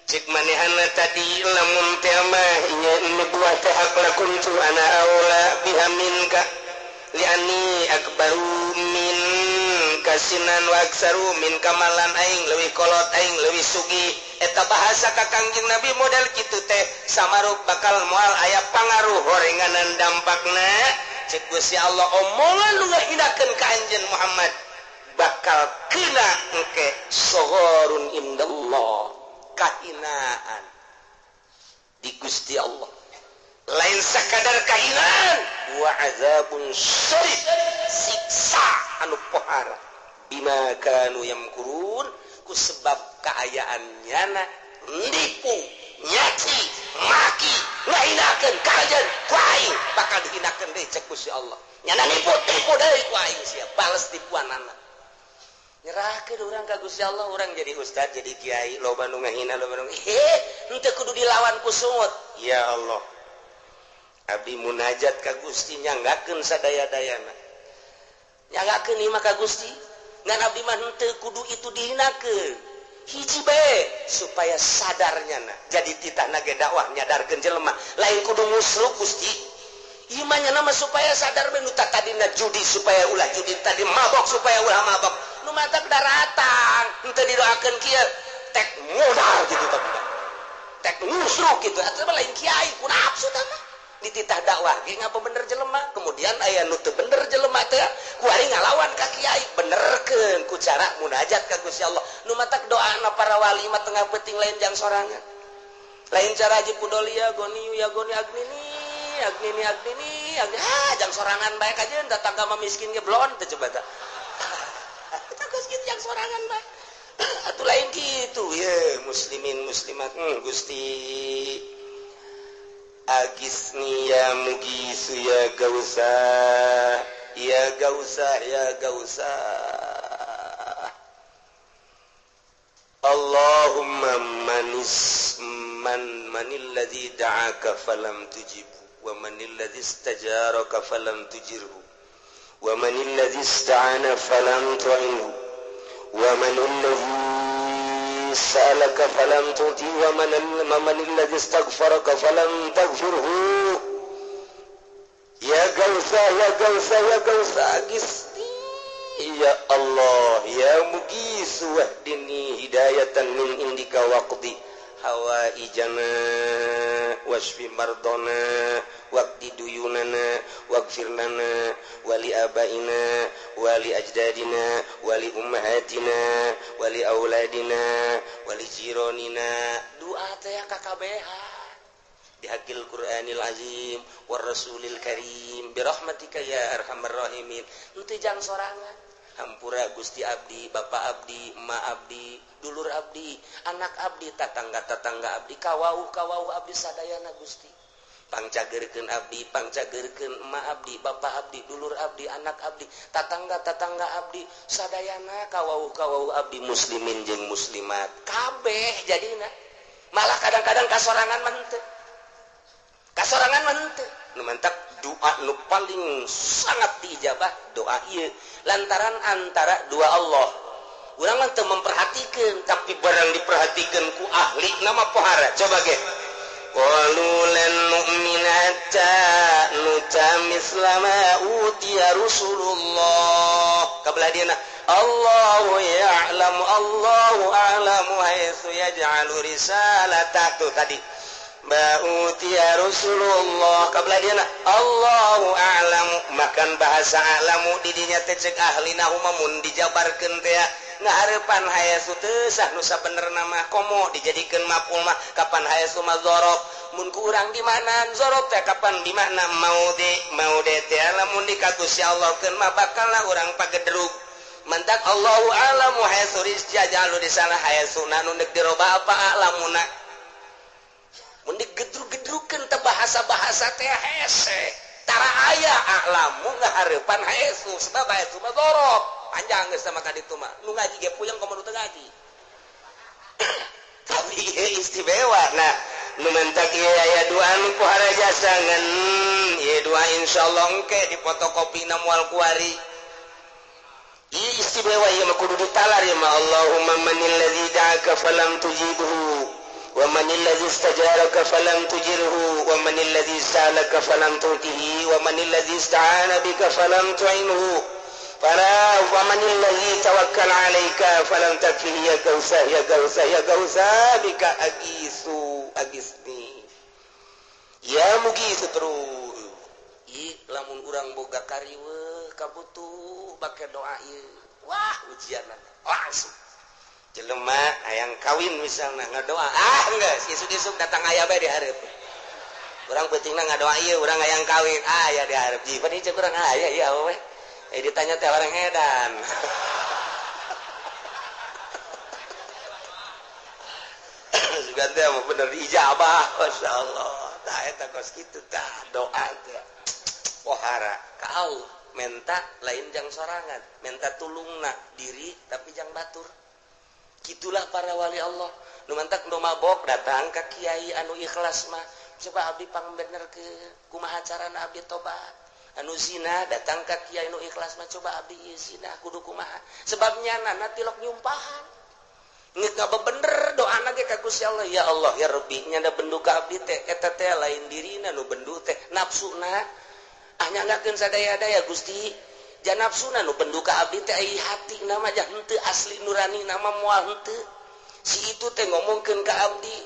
cik manehana tadi lamun teh mah nya nubuah teh hak lakuntu ana aula biha minka liani akbaru min kasinan wa aksaru min kamalan aing leuwih kolot aing leuwih sugih eta bahasa ka Kangjeng Nabi model kitu teh samaruk bakal moal aya pangaruh horenganan dampakna cek Gusti Allah omongan nu ngahinakeun ka anjeun Muhammad bakal kena engke sohorun indallah kahinaan di Gusti Allah lain sakadar kahinaan wa azabun syadid siksa anu pohara bima kanu yamkurun ku sebab kaayaan nyana nipu nyaci maki ngahinakeun ka anjeun ku aing bakal dihinakeun deui cek Gusti Allah nyana nipu tipu deui ku aing sia bales tipuanana nyerahkeun urang ka Gusti Allah urang jadi ustad jadi kiai loba nu ngahina loba nu heh henteu kudu dilawan ku sungut ya Allah abdi munajat ka Gusti nyanggakeun sadaya-dayana nyanggakeun ieu mah ka Gusti ngan abdi mah henteu kudu itu dihinakeun hiji bae supaya sadarnya na jadi titahna ge dakwah nyadarkeun jelema lain kudu musruk Gusti ieu mah nya mah supaya sadar bae nu tadina judi supaya ulah judi tadi mabok supaya ulah mabok nu matak daratang henteu didoakeun kieu tek modal gitu tapi tek musruk gitu atuh lain kiai ku nafsu tah mah dititah dakwah ge ngapa bener jelema kemudian aya nu teu bener jelema teh kuari ngalawan ka kiai benerkeun ku cara munajat ka Gusti Allah nu matak doana para wali mah tengah peuting lain jang sorangan Lain cara Haji Pudolia goni ya goni agnini agnini agnini agni ah jang sorangan bae kajeun tetangga mah miskin ge blon teh coba tah. Geus kitu jang sorangan bae. Atuh lain kitu ye muslimin muslimat Gusti agisni ya mugisu ya gausa ya gausa ya gausa. Allahumma manis man manil ladzi da'aka falam tujibu wa manil ladzi istajaraka falam tujirhu wa manil ladzi ista'ana falam tu'inhu wa manil ladzi sa'alaka falam tu'ti wa manil ladzi istaghfaraka falam taghfirhu. Ya gausa ya gausa ya gausa agisni ya Allah ya mugisu wahdini hidayatan min indika waqdi hawaijana wasfi mardona waqdi duyunana waghfir lana wali abaina wali ajdadina wali ummahatina wali auladina wali jironina. Doa teh KKBH bihaqil Qur'anil azim war rasulil karim birahmatika ya arhamar rahimin. Henteu jang sorangan hampura Gusti abdi, bapak abdi, emak abdi, dulur abdi, anak abdi, tatangga-tatangga abdi, kawauh-kawauh abdi sadayana Gusti. Pangcageurkeun abdi, pangcageurkeun emak abdi, bapak abdi, dulur abdi, anak abdi, tatangga-tatangga abdi, sadayana kawauh-kawauh abdi muslimin jeung muslimat. Kabeh jadina. Malah kadang-kadang kasorangan mah henteu. Kasorangan mah henteu. Nu mantak doa nu paling sangat diijabah doa ieu lantaran antara dua Allah. Urang mah teu memperhatikeun tapi barang diperhatikeun ku ahli nama pohara. Coba ge. Qalu lan nu'mina hatta nuta mislama utiya Rasulullah. Kabelah dieuna Allahu ya'lamu Allahu a'lamu haitsu yaj'alu risalata. Tuh tadi ba'utiya Rasulullah kabla dieuna Allahu a'lamu. Makan bahasa a'lamu didinya teh cek ahli nahu mah mun dijabarkeun teh ngahareupan hayasu teu sah nu sabenerna mah komo dijadikeun maf'ul mah kapan hayasu mah dzaraf mun ku urang di mana dzaraf teh kapan di mana maudi maudi teh lamun dikagus Allahkeun mah bakal lah urang pagedrug. Mantak Allahu a'lamu hayasu rizjajalu di sana hayasuna nu deuk diroba apa a'lamuna mun digedrug-gedrukeun teh bahasa-bahasa teh hese tara aya a'lamu ngahareupan haesu sebab haesu mah dzaraf panjang geus sama ka ditu mah nu ngaji ge puyeng komo nu teu ngaji. Tapi ieu istimewa. Nah nu mentak ieu aya dua nu pohara jasa ngan ieu dua insyaallah engke dipotokopina moal kuari. Ieu istimewa ieu mah kudu ditalar ieu mah Allahumma manil ladzi da'aka falam tujibhu wa manil ladzi istajaraka falam tujirhu wa manil ladzi sa'alaka falam tu'tihi wa manil ladzi ista'ana bika falam tu'inhu fala wa manil ladzi tawakkal 'alaika falam takfihi ya gausa ya gausa ya gausa bika agisu agisni ya mugisu terus. I lamun urang boga kariweuh kabutuh bake doa ieu wah ujianna langsung. Jelema hayang kawin misalna ngadoa ah geus isuk-isuk datang aya bae di hareup. Urang peutingna ngadoa ieu urang hayang kawin ah aya di hareup. Ji pan ieu urang aya ieu we. Eh ditanya teh orang edan. Sugan teh mah bener diijabah masyaallah. Tah eta kos kitu tah doa teh. Pohara ka Allah menta lain jang sorangan, menta tulungna diri tapi jang batur. Gitulah para wali Allah. Nu mantak nu mabok datang ka kiai anu ikhlas mah. Coba abdi pangbenerkeun kumaha carana abdi tobat. Anu zina datang ka kiai nu ikhlas mah coba abdi ieu zina kudu kumaha. Sebab nyana tilok nyumpahan. Ngeuk ngabebener doana ge ka Gusti Allah, ya Allah ya Rabbi nyana bendu ka abdi teh eta teh lain dirina nu bendu teh nafsuna. Ah nyanggakeun sadaya-daya Gusti. Janapsuna nu bendu ka abdi teh ai hati nama jah henteu asli nurani nama moal henteu. Si itu teh ngomongkeun ka abdi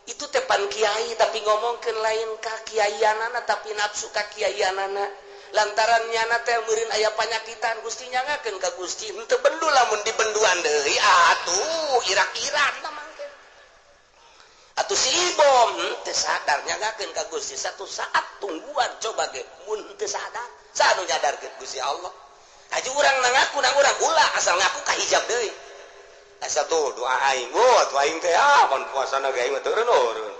itu teh pan kiai tapi ngomongkeun lain ka kiaianana tapi nafsu ka kiaianana. Lantaran nyana teh meureun aya panyakitan Gusti nyangakeun ka Gusti henteu bendu lamun dibenduan deui atuh irak-irak tah mangke. Atuh si Ibom teu sadar nyanggakeun ka Gusti satu saat tungguan coba ge mun teu sadar saha nu nyadarkeun Gusti Allah. Haji urang ngaku nang urang ulah asal ngaku ka hijab deui. Asa tuh doa aing, wah tuh aing teh ah pan puasana ge aing mah turun.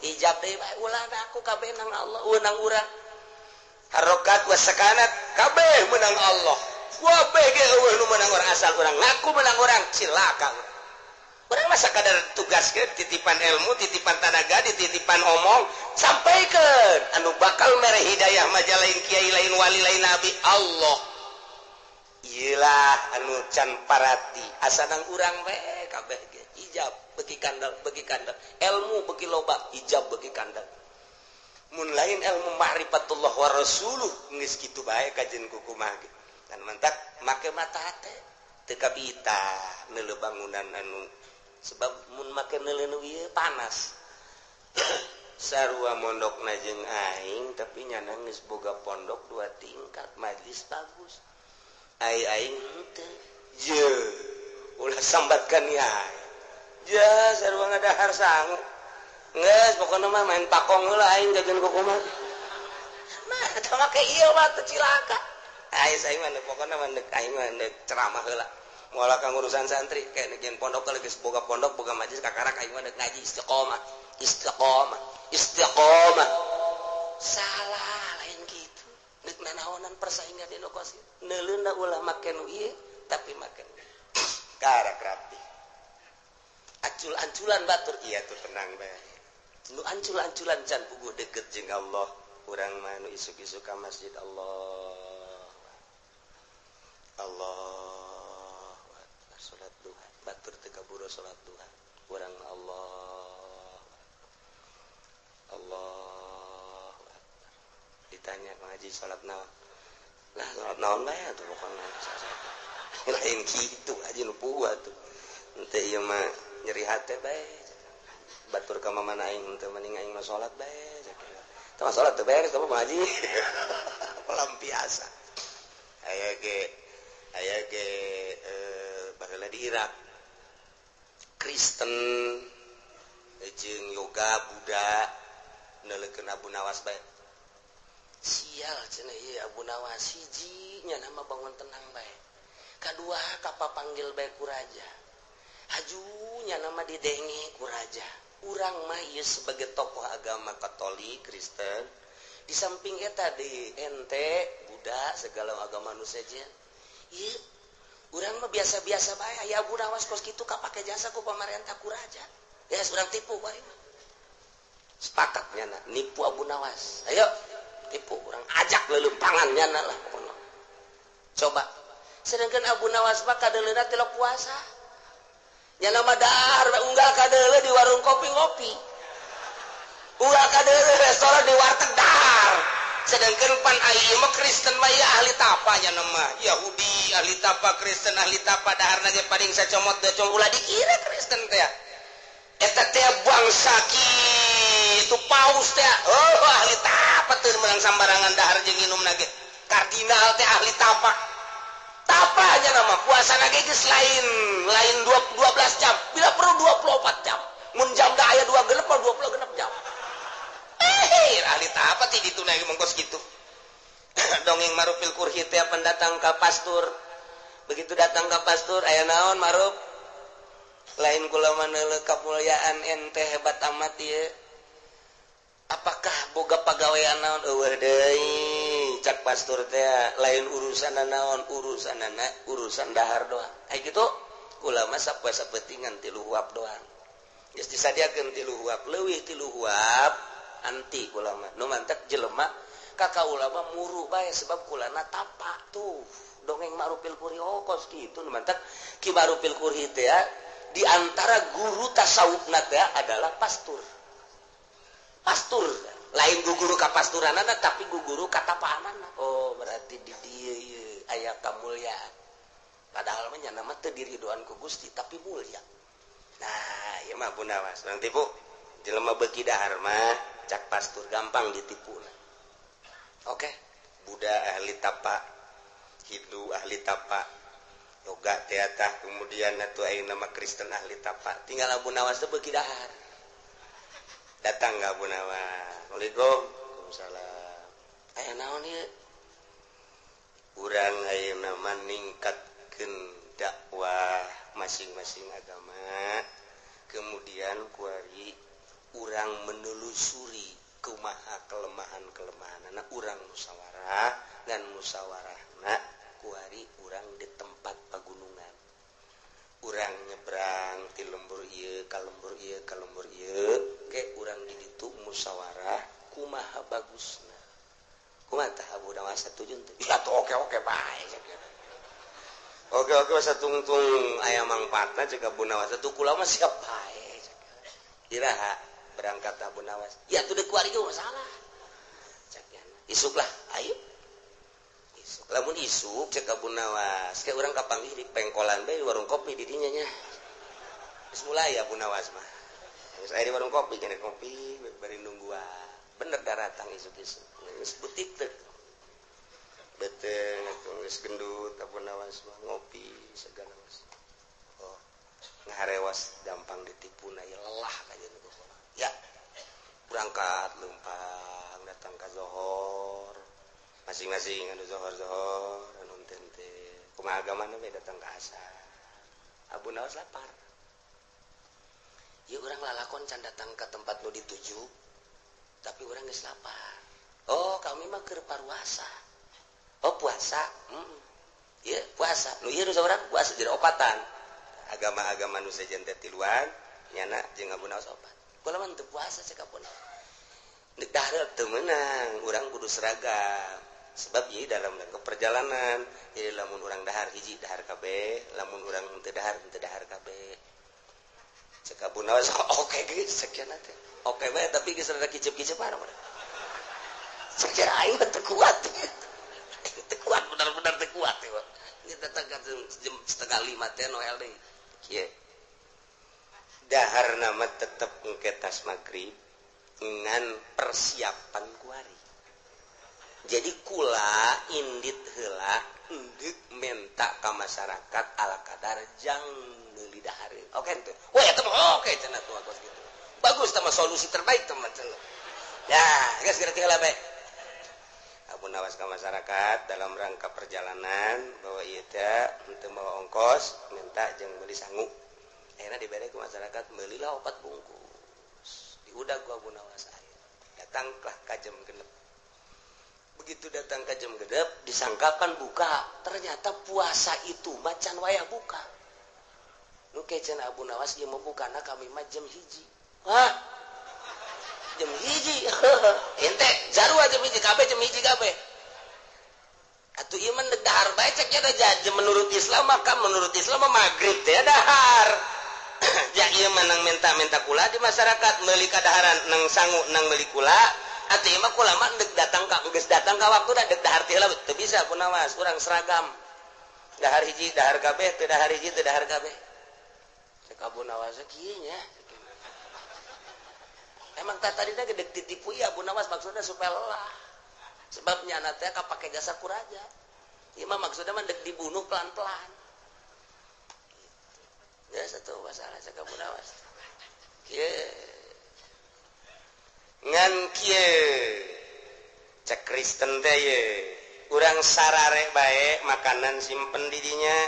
Hijab deui bae ulah ngaku kabeh nang Allah, nang urang. Harokat wa sakanat kabeh menang Allah. Kabeh ge eueuh nu menang urang asal urang ngaku menang urang cilaka. Urang mah sakadar tugas ke titipan ilmu, titipan tanaga, dititipan omong, sampaikan anu bakal mere hidayah mah lain kiai, lain wali, lain nabi, Allah. Iyalah anu can parati asa nang urang we kabeh ge hijab beuki kandel, beuki kandel, ilmu beuki loba, hijab beuki kandel. Mun lain ilmu ma'rifatullah wa rasuluh geus kitu bae kajen kukumaha ge. Dan mantak make mata hate teu kabita neuleuh bangunan anu sebab mun make neuleuh nu ieu panas. Sarua mondokna jeung aing tapi nyana geus boga pondok 2 tingkat, majlis bagus. Ai aing henteu. Ye, ulah sambatkan ya. Ja sarua ngadahar sangu. Geus pokona mah main pakong heula aing jajan kukumaha. Mah eta make ieu mah teu cilaka. Ai aing mah pokona mah deuk aing mah deuk ceramah heula. Moal ka urusan santri kayak negian pondok geus boga pondok boga majlis kakarak aing mah deuk ngaji istiqomah. Istiqomah, istiqomah. Salah lain kitu. Deuk nanaonan persaingan di lokasi. Neuleuna ulah make nu ieu tapi make karak rapi. Ancul-anculan batur iya tuh tenang bae. Nu ancul-anculan can puguh deket jeung Allah. Urang mah nu isuk-isuk ka masjid Allah. Allah. Salat duha, batur teu kaburu salat duha. Urang mah Allah. Allah. Ditanya ngaji salat naon? Lah salat naon bae atuh pokona. Lain kitu aja nu puguh atuh. Henteu ieu mah nyeri hate bae. Batur ka mamana aing henteu mending aing mah salat bae. Tah salat teu beres tapi ngaji. Pelampiasa. Aya ge baheula di Irak. Kristen jeung yoga Buddha neuleukeun Abu Nawas bae. Sial cenah ieu Abu Nawas hiji nya nama bangun tenang bae. Kadua kapapanggil bae ku raja. Hajunya nama didenge ku raja. Urang mah ieu sebagai tokoh agama Katolik, Kristen, di samping eta di ente Buddha segala agama nu sejen. Ieu urang mah biasa-biasa bae aya Abu Nawas kos kitu kapake jasa ku pamarentah ku raja. Ya urang tipu bae mah. Sepakat nyana nipu Abu Nawas. Ayo tipu urang ajak leuleumpangan nyana lah pokona. Coba sedangkan Abu Nawas mah kadeuleuna tilok puasa. Nyana mah dahar we unggal kadeuleu di warung kopi ngopi. Unggal kadeuleu restoran di warteg dahar. Sedangkan pan ieu mah Kristen mah ya ahli tapa nyana mah. Yahudi ahli tapa, Kristen ahli tapa, daharna ge paling sacomot decong ulah dikira Kristen teh. Eta teh bangsa kitu paus teh. Oh ahli tapa teu meunang sambarangan dahar jeung nginumna ge. Kardinal teh ahli tapa. Tapa aja nama puasa lagi geus lain lain 12 jam, bila perlu 24 jam. Mun jam da aya 2 genep 26 jam. Ahli tapa ti ditu na mongkos kitu. Dongeng Marufil Kurhi teh pendatang ka pastur. Begitu datang ka pastur aya naon Maruf? Lain kula mah neuleuh kamulyaan ente hebat amat ieu. Apakah boga pagawean naon eueuh deui? Cak pastur teh lain urusan naon, urusanana urusan dahar doang. Ai kitu kula mah sapoe sapentingan 3 huap doang. Geus disadiakeun 3 huap, leuwih 3 huap anti kula mah. Nu mantak jelema ka kaula mah muru bae sebab kulana tapa tuh. Dongeng Ma'rufil Kurhi oh kos kitu nu mantak Ki Ma'rufil Kurhi teh di antara guru tasawufna teh adalah pastur. Pastur lain guru kapasturanana tapi guru katapaanana. Oh berarti di dieu ieu aya kamulyaan. Padahal mah nya mah teu diridoan ku Gusti tapi mulia. Nah ieu mah Abu Nawas urang tipu. Jelema beuki dahar mah cak pastur gampang ditipuna. Oke, Buddha ahli tapa, Hindu ahli tapa, yoga teh tah kemudian atuh aya nama Kristen ahli tapa. Tinggal Abu Nawas teh beuki dahar. Datang ka Abu Nawas. Assalamualaikum. Waalaikumsalam. Aya naon ieu? Urang ayeuna ningkatkeun dakwah masing-masing agama. Kemudian kuari urang menelusuri kumaha kelemahan-kelemahan anak urang musyawarah dan musyawarahna kuari urang di tempat pagunungan. Urang nyebrang ti lembur ieu ka lembur ieu ka lembur ieu ke urang di ditu musyawarah kumaha bagusna. Kumaha tah Abu Nawas satuju teu? Ya tuh oke-oke bae. Oke-oke satungtung aya mangfaatna cek Abu Nawas atuh kula mah siap bae. Iraha berangkat Abu Nawas. Ya tuh deuk kuari ge masalah. Cek isuk lah, ayo. Isuk. Lamun isuk cek Abu Nawas, ke urang kapanggih di pengkolan bae di warung kopi di dinya nya. Geus mulai Abu Nawas mah. Geus aya di warung kopi, kena kopi bari nungguan. Bener daratang isuk-isuk. Geus butik teh. Beteng atuh geus gendut Abu Nawas mah ngopi segala was. Oh, ngaharewas gampang ditipu na ya lelah kajian itu. Ya, berangkat lempang datang ke zohor. Masing-masing anu zohor-zohor anu tente. Kumaha agamana we datang ke asar. Abu Nawas lapar. Ya urang lalakon can datang ke tempat nu dituju, tapi urang geus lapar. Oh, kami mah keur paruasa. Oh, puasa. Ieu puasa. Nu ieu nu saurang puasa jadi opatan. Agama-agama nu sejen teh tiluan, nyana jeung Abu Nawas opat. Kula mah teu puasa cek Abu Nawas. Deuk dahar teu meunang, urang kudu seragam. Sebab ieu dalam rangka perjalanan. Jadi lamun urang dahar hiji dahar kabeh, lamun urang teu dahar teu dahar kabeh. Cek Abu Nawas oke geus sekian teh. Oke bae tapi geus rada kicep-kicepan. Cek aing mah teu kuat. Teu kuat benar-benar teu kuat ya. Ini datang ke jam 4:30 teh Noel deui. Kieu. Dahar nama tetep engke tas magrib ngan persiapan kuari. Jadi kula indit heula endek menta ka masyarakat ala kadar jang meuli dahareun. Oke teu? Wah eta mah oke cenah tuh kos kitu. Bagus tah mah solusi terbaik teman cenah. Ya, geus geura heula bae. Abu Nawas ka masyarakat dalam rangka perjalanan bahwa ieu teh henteu mawa ongkos minta jeung meuli sangu. Akhirna dibere ku masyarakat meulilah 4 bungkus. Diudag ku Abu Nawas aya. Datanglah ka jam 6. Begitu datang ke jam gedep disangkakan buka, ternyata puasa itu macan wayah buka. Nu kecen Abu Nawas ieu mah bukana kami mah jam 1. Hah? Jam 1. Ente jarua jam 1 kabeh jam 1 kabeh. Atuh ieu mah dahar bae cek nya da menurut Islam maka menurut Islam mah magrib teh dahar. Ja ieu mah nang minta-minta kula di masyarakat meuli kadaharan nang sangu nang meuli kula. Atuh ieu mah kula mah deuk datang ka geus datang ka waktu da deuk dahar teh heula teu bisa Abu Nawas urang seragam. Dahar hiji dahar kabeh teu dahar hiji teu dahar kabeh. Cek Abu Nawas kieu nya. Emang tah tadina ge deuk ditipu ieu Abu Nawas maksudna supaya lelah. Sebab nyana teh kapake jasa ku raja. Ieu mah maksudna mah deuk dibunuh pelan-pelan. Gitu. Ya satu masalah cek Abu Nawas. Kieu ngan kieu cek Kristen teh ye urang sarare bae makanan simpen di dinya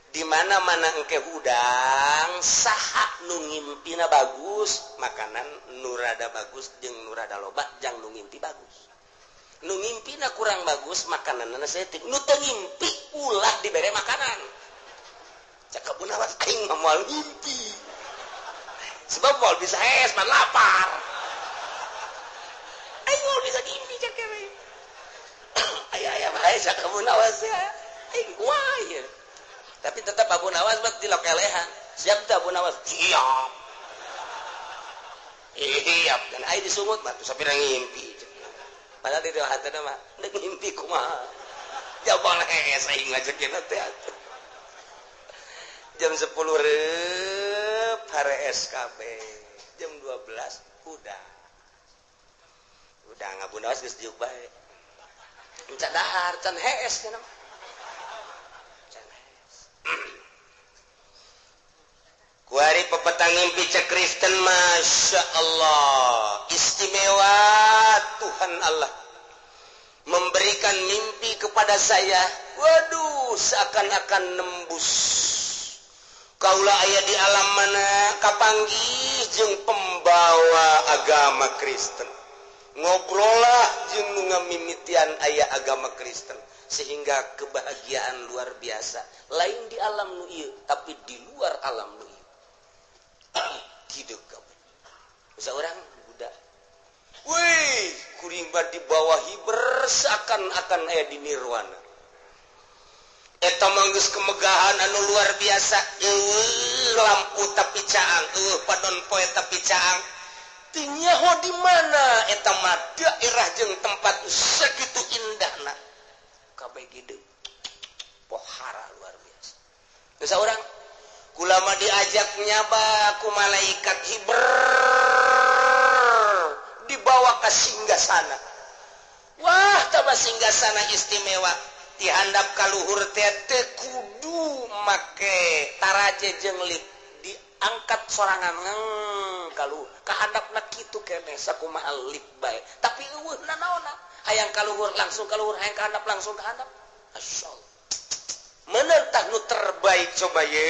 di mana-mana engke hudang saha nu ngimpina bagus makanan nu rada bagus jeung nu rada loba jang nu ngimpi bagus nu ngimpina kurang bagus makananna saeutik nu teu ngimpi ulah dibere makanan cek Abu Nawas aing mah moal ngimpi sebab moal bisa es man lapar aing moal bisa ngimpi cek kene aya-aya bae cek Abu Nawas ya aing kumaha ieu. Tapi tetap Abu Nawas mah dilokelehan. Siap teu Abu Nawas? Siap. Siap. Dan aing disungut mah tuh sapira ngimpi. Padahal di hatena mah deuk ngimpi kumaha. Jabal hees aing ngajekeun teh atuh. Jam 10 reup harees kabeh. Jam 12 udah. Udah Abu Nawas geus diuk bae. Encan dahar, can hees cenah mah. Kuari pepetang ngimpi cek Kristen, Masya Allah, istimewa Tuhan Allah memberikan mimpi kepada saya. Waduh, seakan-akan nembus. Kaula aya di alam mana kapanggih jeung pembawa agama Kristen. Ngobrollah jeung nu ngamimitian aya agama Kristen sehingga kebahagiaan luar biasa. Lain di alam nu ieu, tapi di luar alam nu ieu. Kieu kabeh. Seorang budak. Wih, kuring di bawah hiber seakan-akan aya di nirwana. Eta mah geus kemegahan anu luar biasa. Eueuh lampu tapi caang, eueuh padon poe tapi caang. Teu nyaho di mana eta mah daerah jeung tempat segitu indahna. Kabeh gede. Pohara luar biasa. Geus saurang kulama diajak nyaba ku malaikat hiber dibawa ke singgasana. Wah, taba singgasana istimewa. Dihandap kaluhur teh teu kudu make taraje jeung lip, diangkat sorangan kaluhur. Kahandapna kitu keneh sakumaha lip bae. Tapi eueuh nanaonna, hayang kaluhur langsung kaluhur, hayang kahandap langsung kahandap. Masyaallah. Meunang nu terbaik coba ye,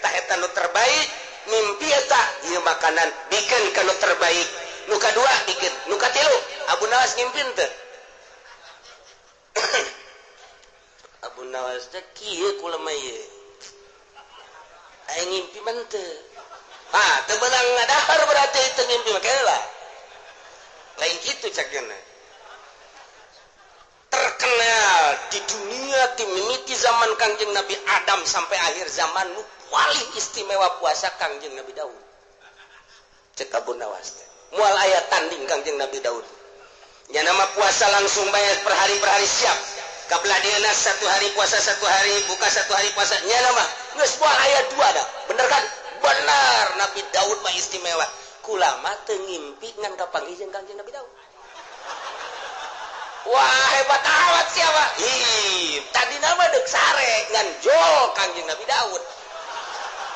tah eta nu terbaik, mimpi eta ieu makanan bikeun ka nu terbaik. Nu kadua bikeun, nu katilu Abu Nawas ngimpin teu? Abu Nawas teh kieu kulema ieu. Aing ngimpi mah teu. Ah, teu beunang ngadahar berarti teu ngimpi mah lah. Lain kitu cakna. Terkenal di dunia ti mimiti zaman Kangjeng Nabi Adam sampai akhir zaman nu paling istimewa puasa Kangjeng Nabi Daud. Cek Abu Nawas teh. Moal aya tanding Kangjeng Nabi Daud. Nya nama puasa langsung bayar per hari siap. Kabelah dieuna satu hari puasa satu hari buka satu hari puasa. Nya nama geus moal aya dua dah. Bener kan? Bener, Nabi Daud mah istimewa. Kulama teu ngimpi ngan kapanggih jeung Kangjeng Nabi Daud. Wah, hebat amat siapa? Ih, tadi nama deuk sare ngan jol Kangjeng Nabi Daud.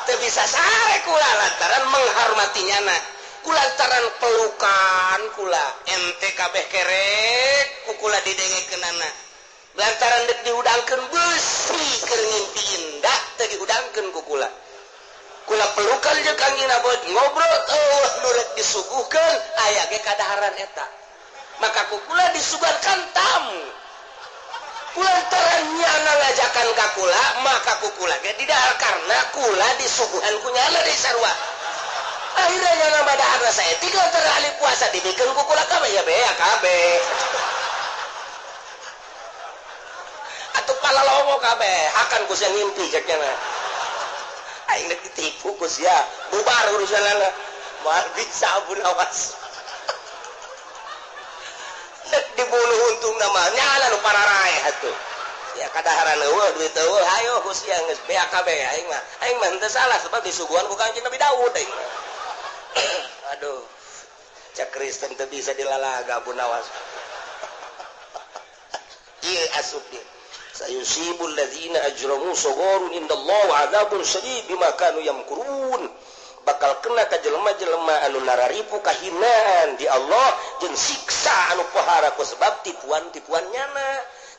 Teu bisa sare kula lantaran menghormati nyana. Kulantaran pelukan kula ente kabeh kerek ku kula didengekeunana. Lantaran dek dihudangkeun beusi keur ngimpi indah teu dihudangkeun ku kula. Kula pelukan jeung Kangjeng Nabi ngobrol eueuh nu rek disuguhkeun aya ge kadaharan eta. Maka ku kula disuguhkan tamu. Kulantaran nyana ngajakan ka kula maka ku kula ge didahar karena kula disuguhan ku nyana deui sarua. Akhirnya nyana madaharna saeutik lantaran ahli puasa dibikeun ku kula kabeh ya bea kabeh. Atuh palalomo kabeh hakan ku sia ngimpi cek nyana. Aing rek ditipu ku sia bubar urusanana. Moal bisa Abu Nawas. Rek dibunuh untung nama nyala nu pararaeh atuh. Ya kadaharan eueuh duit eueuh hayo ku sia geus bea kabeh aing mah. Aing mah henteu salah sebab disuguhan ku Kangjeng Nabi Daud aing mah. Aduh. Cek Kristen teu bisa dilalaga Abu Nawas. Ieu asup dia. Sayusibul ladzina ajramu sagharun indallahi wa adzabun syadid bima kanu yamkurun. Bakal kena ka jelema-jelema anu nararipu kahinaan di Allah jeung siksa anu pohara ku sebab tipuan-tipuan nyana.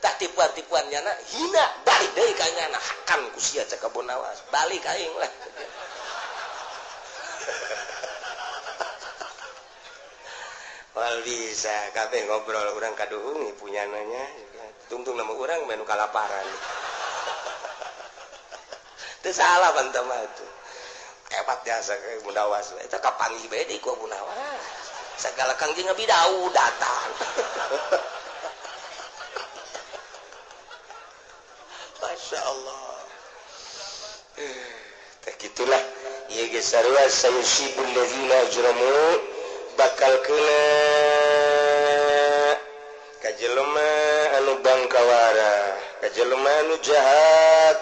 Tah tipuan-tipuan nyana hina balik deui ka nyana hakan ku sia cek Abu Nawas. Balik aing lah. Wal bisa kabeh ngobrol urang kaduhung punyananya. Tungtung nama urang menu kalaparan. Teu salah bantah mah tuh. Hebat jasa ke Abu Nawas. Eta kapanggih bae deui ku Abu Nawas. Sagala Kangjeng Nabi Daud datang. Masya Allah. Tah kitulah. Ieu geus sarua sayusibul ladzina ajramu bakal kena ka jelema anu bangkawara, ka jelema anu jahat,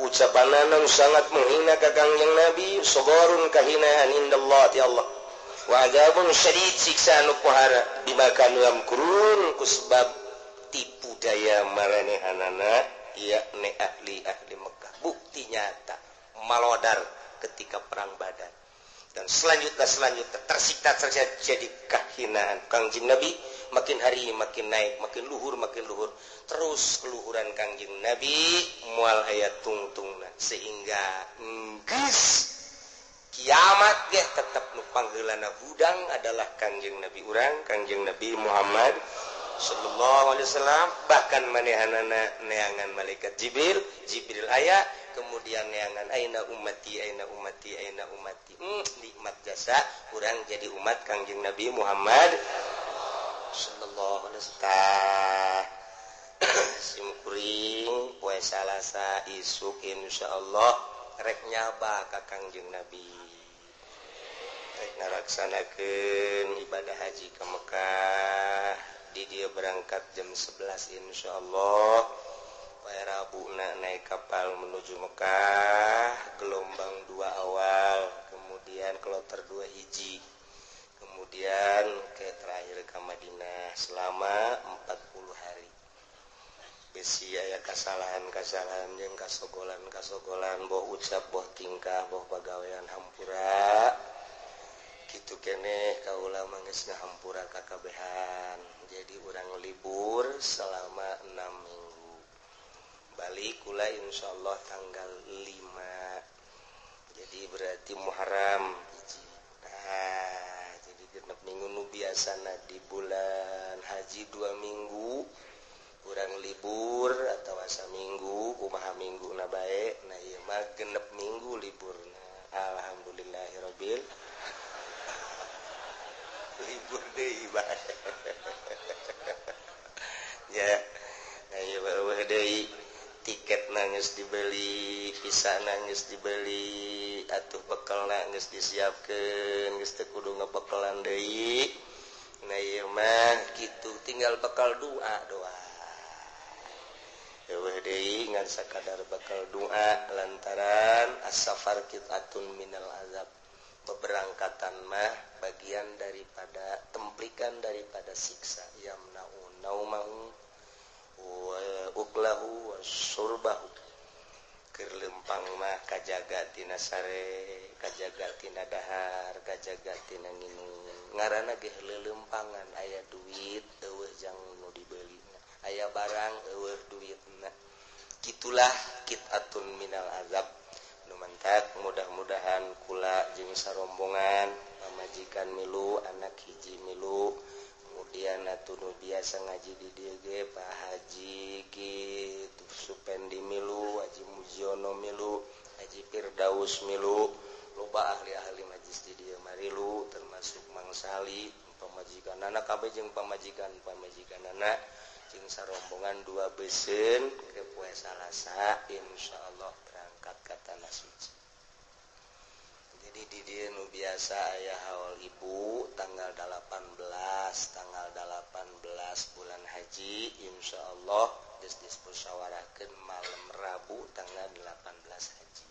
ucapanana nu sangat menghina ka Kangjeng Nabi, sagharun kahinaan indallah ti Allah. Wa adzabun syadid siksa anu pohara bima kanu yamkurun ku sebab tipu daya maranehanana yakni ahli-ahli Mekah. Bukti nyata malodar ketika perang Badar. Dan selanjutnya selanjutnya tersiksa tersiksa jadi kehinaan Kangjeng Nabi makin hari makin naik, makin luhur makin luhur, terus keluhuran Kangjeng Nabi mual aya tungtungna sehingga geus kiamat ge tetep nu pangheulana hudang adalah Kangjeng Nabi urang, Kangjeng Nabi Muhammad sallallahu alaihi wasallam. Bahkan manehanana neangan malaikat Jibril, Jibril aya kemudian neangan aina ummati, aina ummati, aina ummati. Nikmat jasa urang jadi umat Kangjeng Nabi Muhammad sallallahu alaihi wasallam. Sim kuring poe Salasa isuk insyaallah rek nyaba ka Kangjeng Nabi, rek ngalaksanakeun ibadah haji ke Mekah. Di dia berangkat jam 11 insyaallah. Poe Rabuna naik kapal menuju Mekah, gelombang 2 awal, kemudian kloter 2 hiji, kemudian ke terakhir ke Madinah selama 40 hari. Besi aya kasalahan-kasalahan jeung kasogolan-kasogolan, boh ucap, boh tingkah, boh pagawean hampura. Kitu keneh kaula mah geus ngahampura kakabehan. Jadi urang libur selama 6 minggu. Balik kula insyaallah tanggal 5. Jadi berarti Muharram hiji. Nah, jadi genep minggu nu biasana di bulan haji 2 minggu kurang libur atau asa minggu kumaha minggu na bae. Nah ieu mah genep minggu liburna. Alhamdulillahirabbil libur deui bae. Ya, nah ieu eueuh deui tiket nangis dibeli, visa nangis dibeli, atuh bekal nangis disiapkeun, geus teu kudu ngebekalan deui. Nah ieu mah kitu tinggal bekal doa doa. Eueuh deui ngan sakadar bekal doa lantaran as-safar qit'atun minal azab. Beberangkatan mah bagian daripada templikan daripada siksa. Yamna'u naumahu wa uklahu wa surbahu. Keur lempang mah kajaga tina sare, kajaga tina dahar, kajaga tina nginum. Ngaranna ge leuleumpangan, aya duit eueuh jang nu dibelina, aya barang eueuh duitna. Kitulah qit'atun minal azab. Nu mantak mudah-mudahan kula jeung sarombongan pamajikan milu, anak hiji milu, kemudian atuh nu biasa ngaji di dieu ge Pak Haji kitu Supendi milu, Haji Mujiono milu, Haji Firdaus milu, loba ahli-ahli majlis di dieu marilu, termasuk Mang Sali pamajikanana kabeh jeung pamajikan-pamajikanana jeung sarombongan 2 beuseun ke poe Salasa insyaallah berangkat ka tanah suci. Jadi di dieu nu biasa aya haul ibu tanggal 18, tanggal 18 bulan haji insyaallah geus dismusyawarahkeun malam Rabu tanggal 18 haji.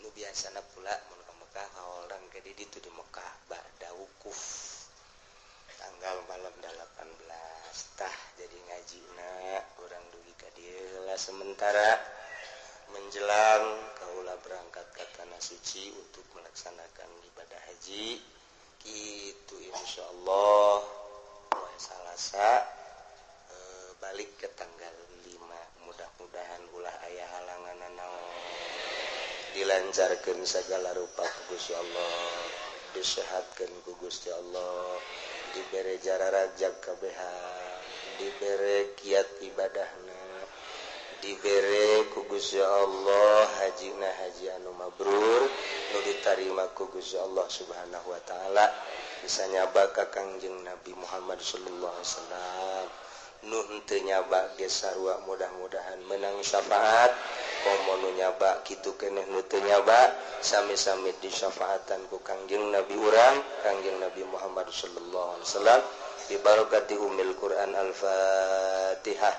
Nu biasana pula mun ka Mekah haolan ke di ditu di Mekah ba'da wukuf tanggal malam 18. Tah jadi ngajina urang dugi ka dieu lah sementara menjelang kaula berangkat ke tanah suci untuk melaksanakan ibadah haji. Gitu insyaallah poe Salasa balik ke tanggal 5. Mudah-mudahan ulah aya halangan naon, dilancarkeun segala rupa ku Gusti Allah, disehatkeun ku Gusti Allah, dibere jararajag kabehan, dibere kiat ibadahna, dibere ku Gusti Allah hajina haji anu mabrur nu ditarima ku Gusti Allah Subhanahu wa taala, bisa nyaba ka Kangjeng Nabi Muhammad sallallahu alaihi wasallam. Nu henteu nyaba ge sarua mudah-mudahan menang syafaat, komo nu nyaba kitu keneh nu teu nyaba sami-sami disyafaatan ku Kangjeng Nabi urang, Kangjeng Nabi Muhammad sallallahu alaihi wasallam bi barakati ummil Quran. Al-Fatihah.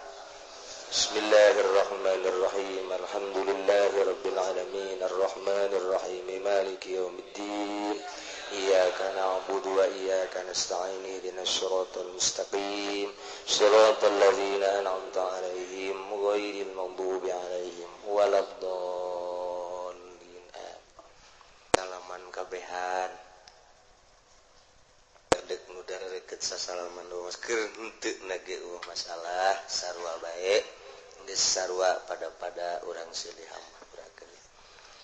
Bismillahirrahmanirrahim. Alhamdulillahirabbil alamin arrahmanirrahim maliki yaumiddin. Iyyaka na'budu wa iyyaka nasta'in ihdinas siratal mustaqim siratal ladzina an'amta 'alaihim ghairil maghdubi 'alaihim waladdallin. kabehan dek nu deket sasalaman doang keur henteu na ge eueuh masalah sarua bae geus sarua pada-pada urang silih hampurakeun.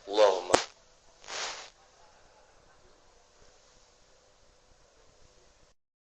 Allahumma.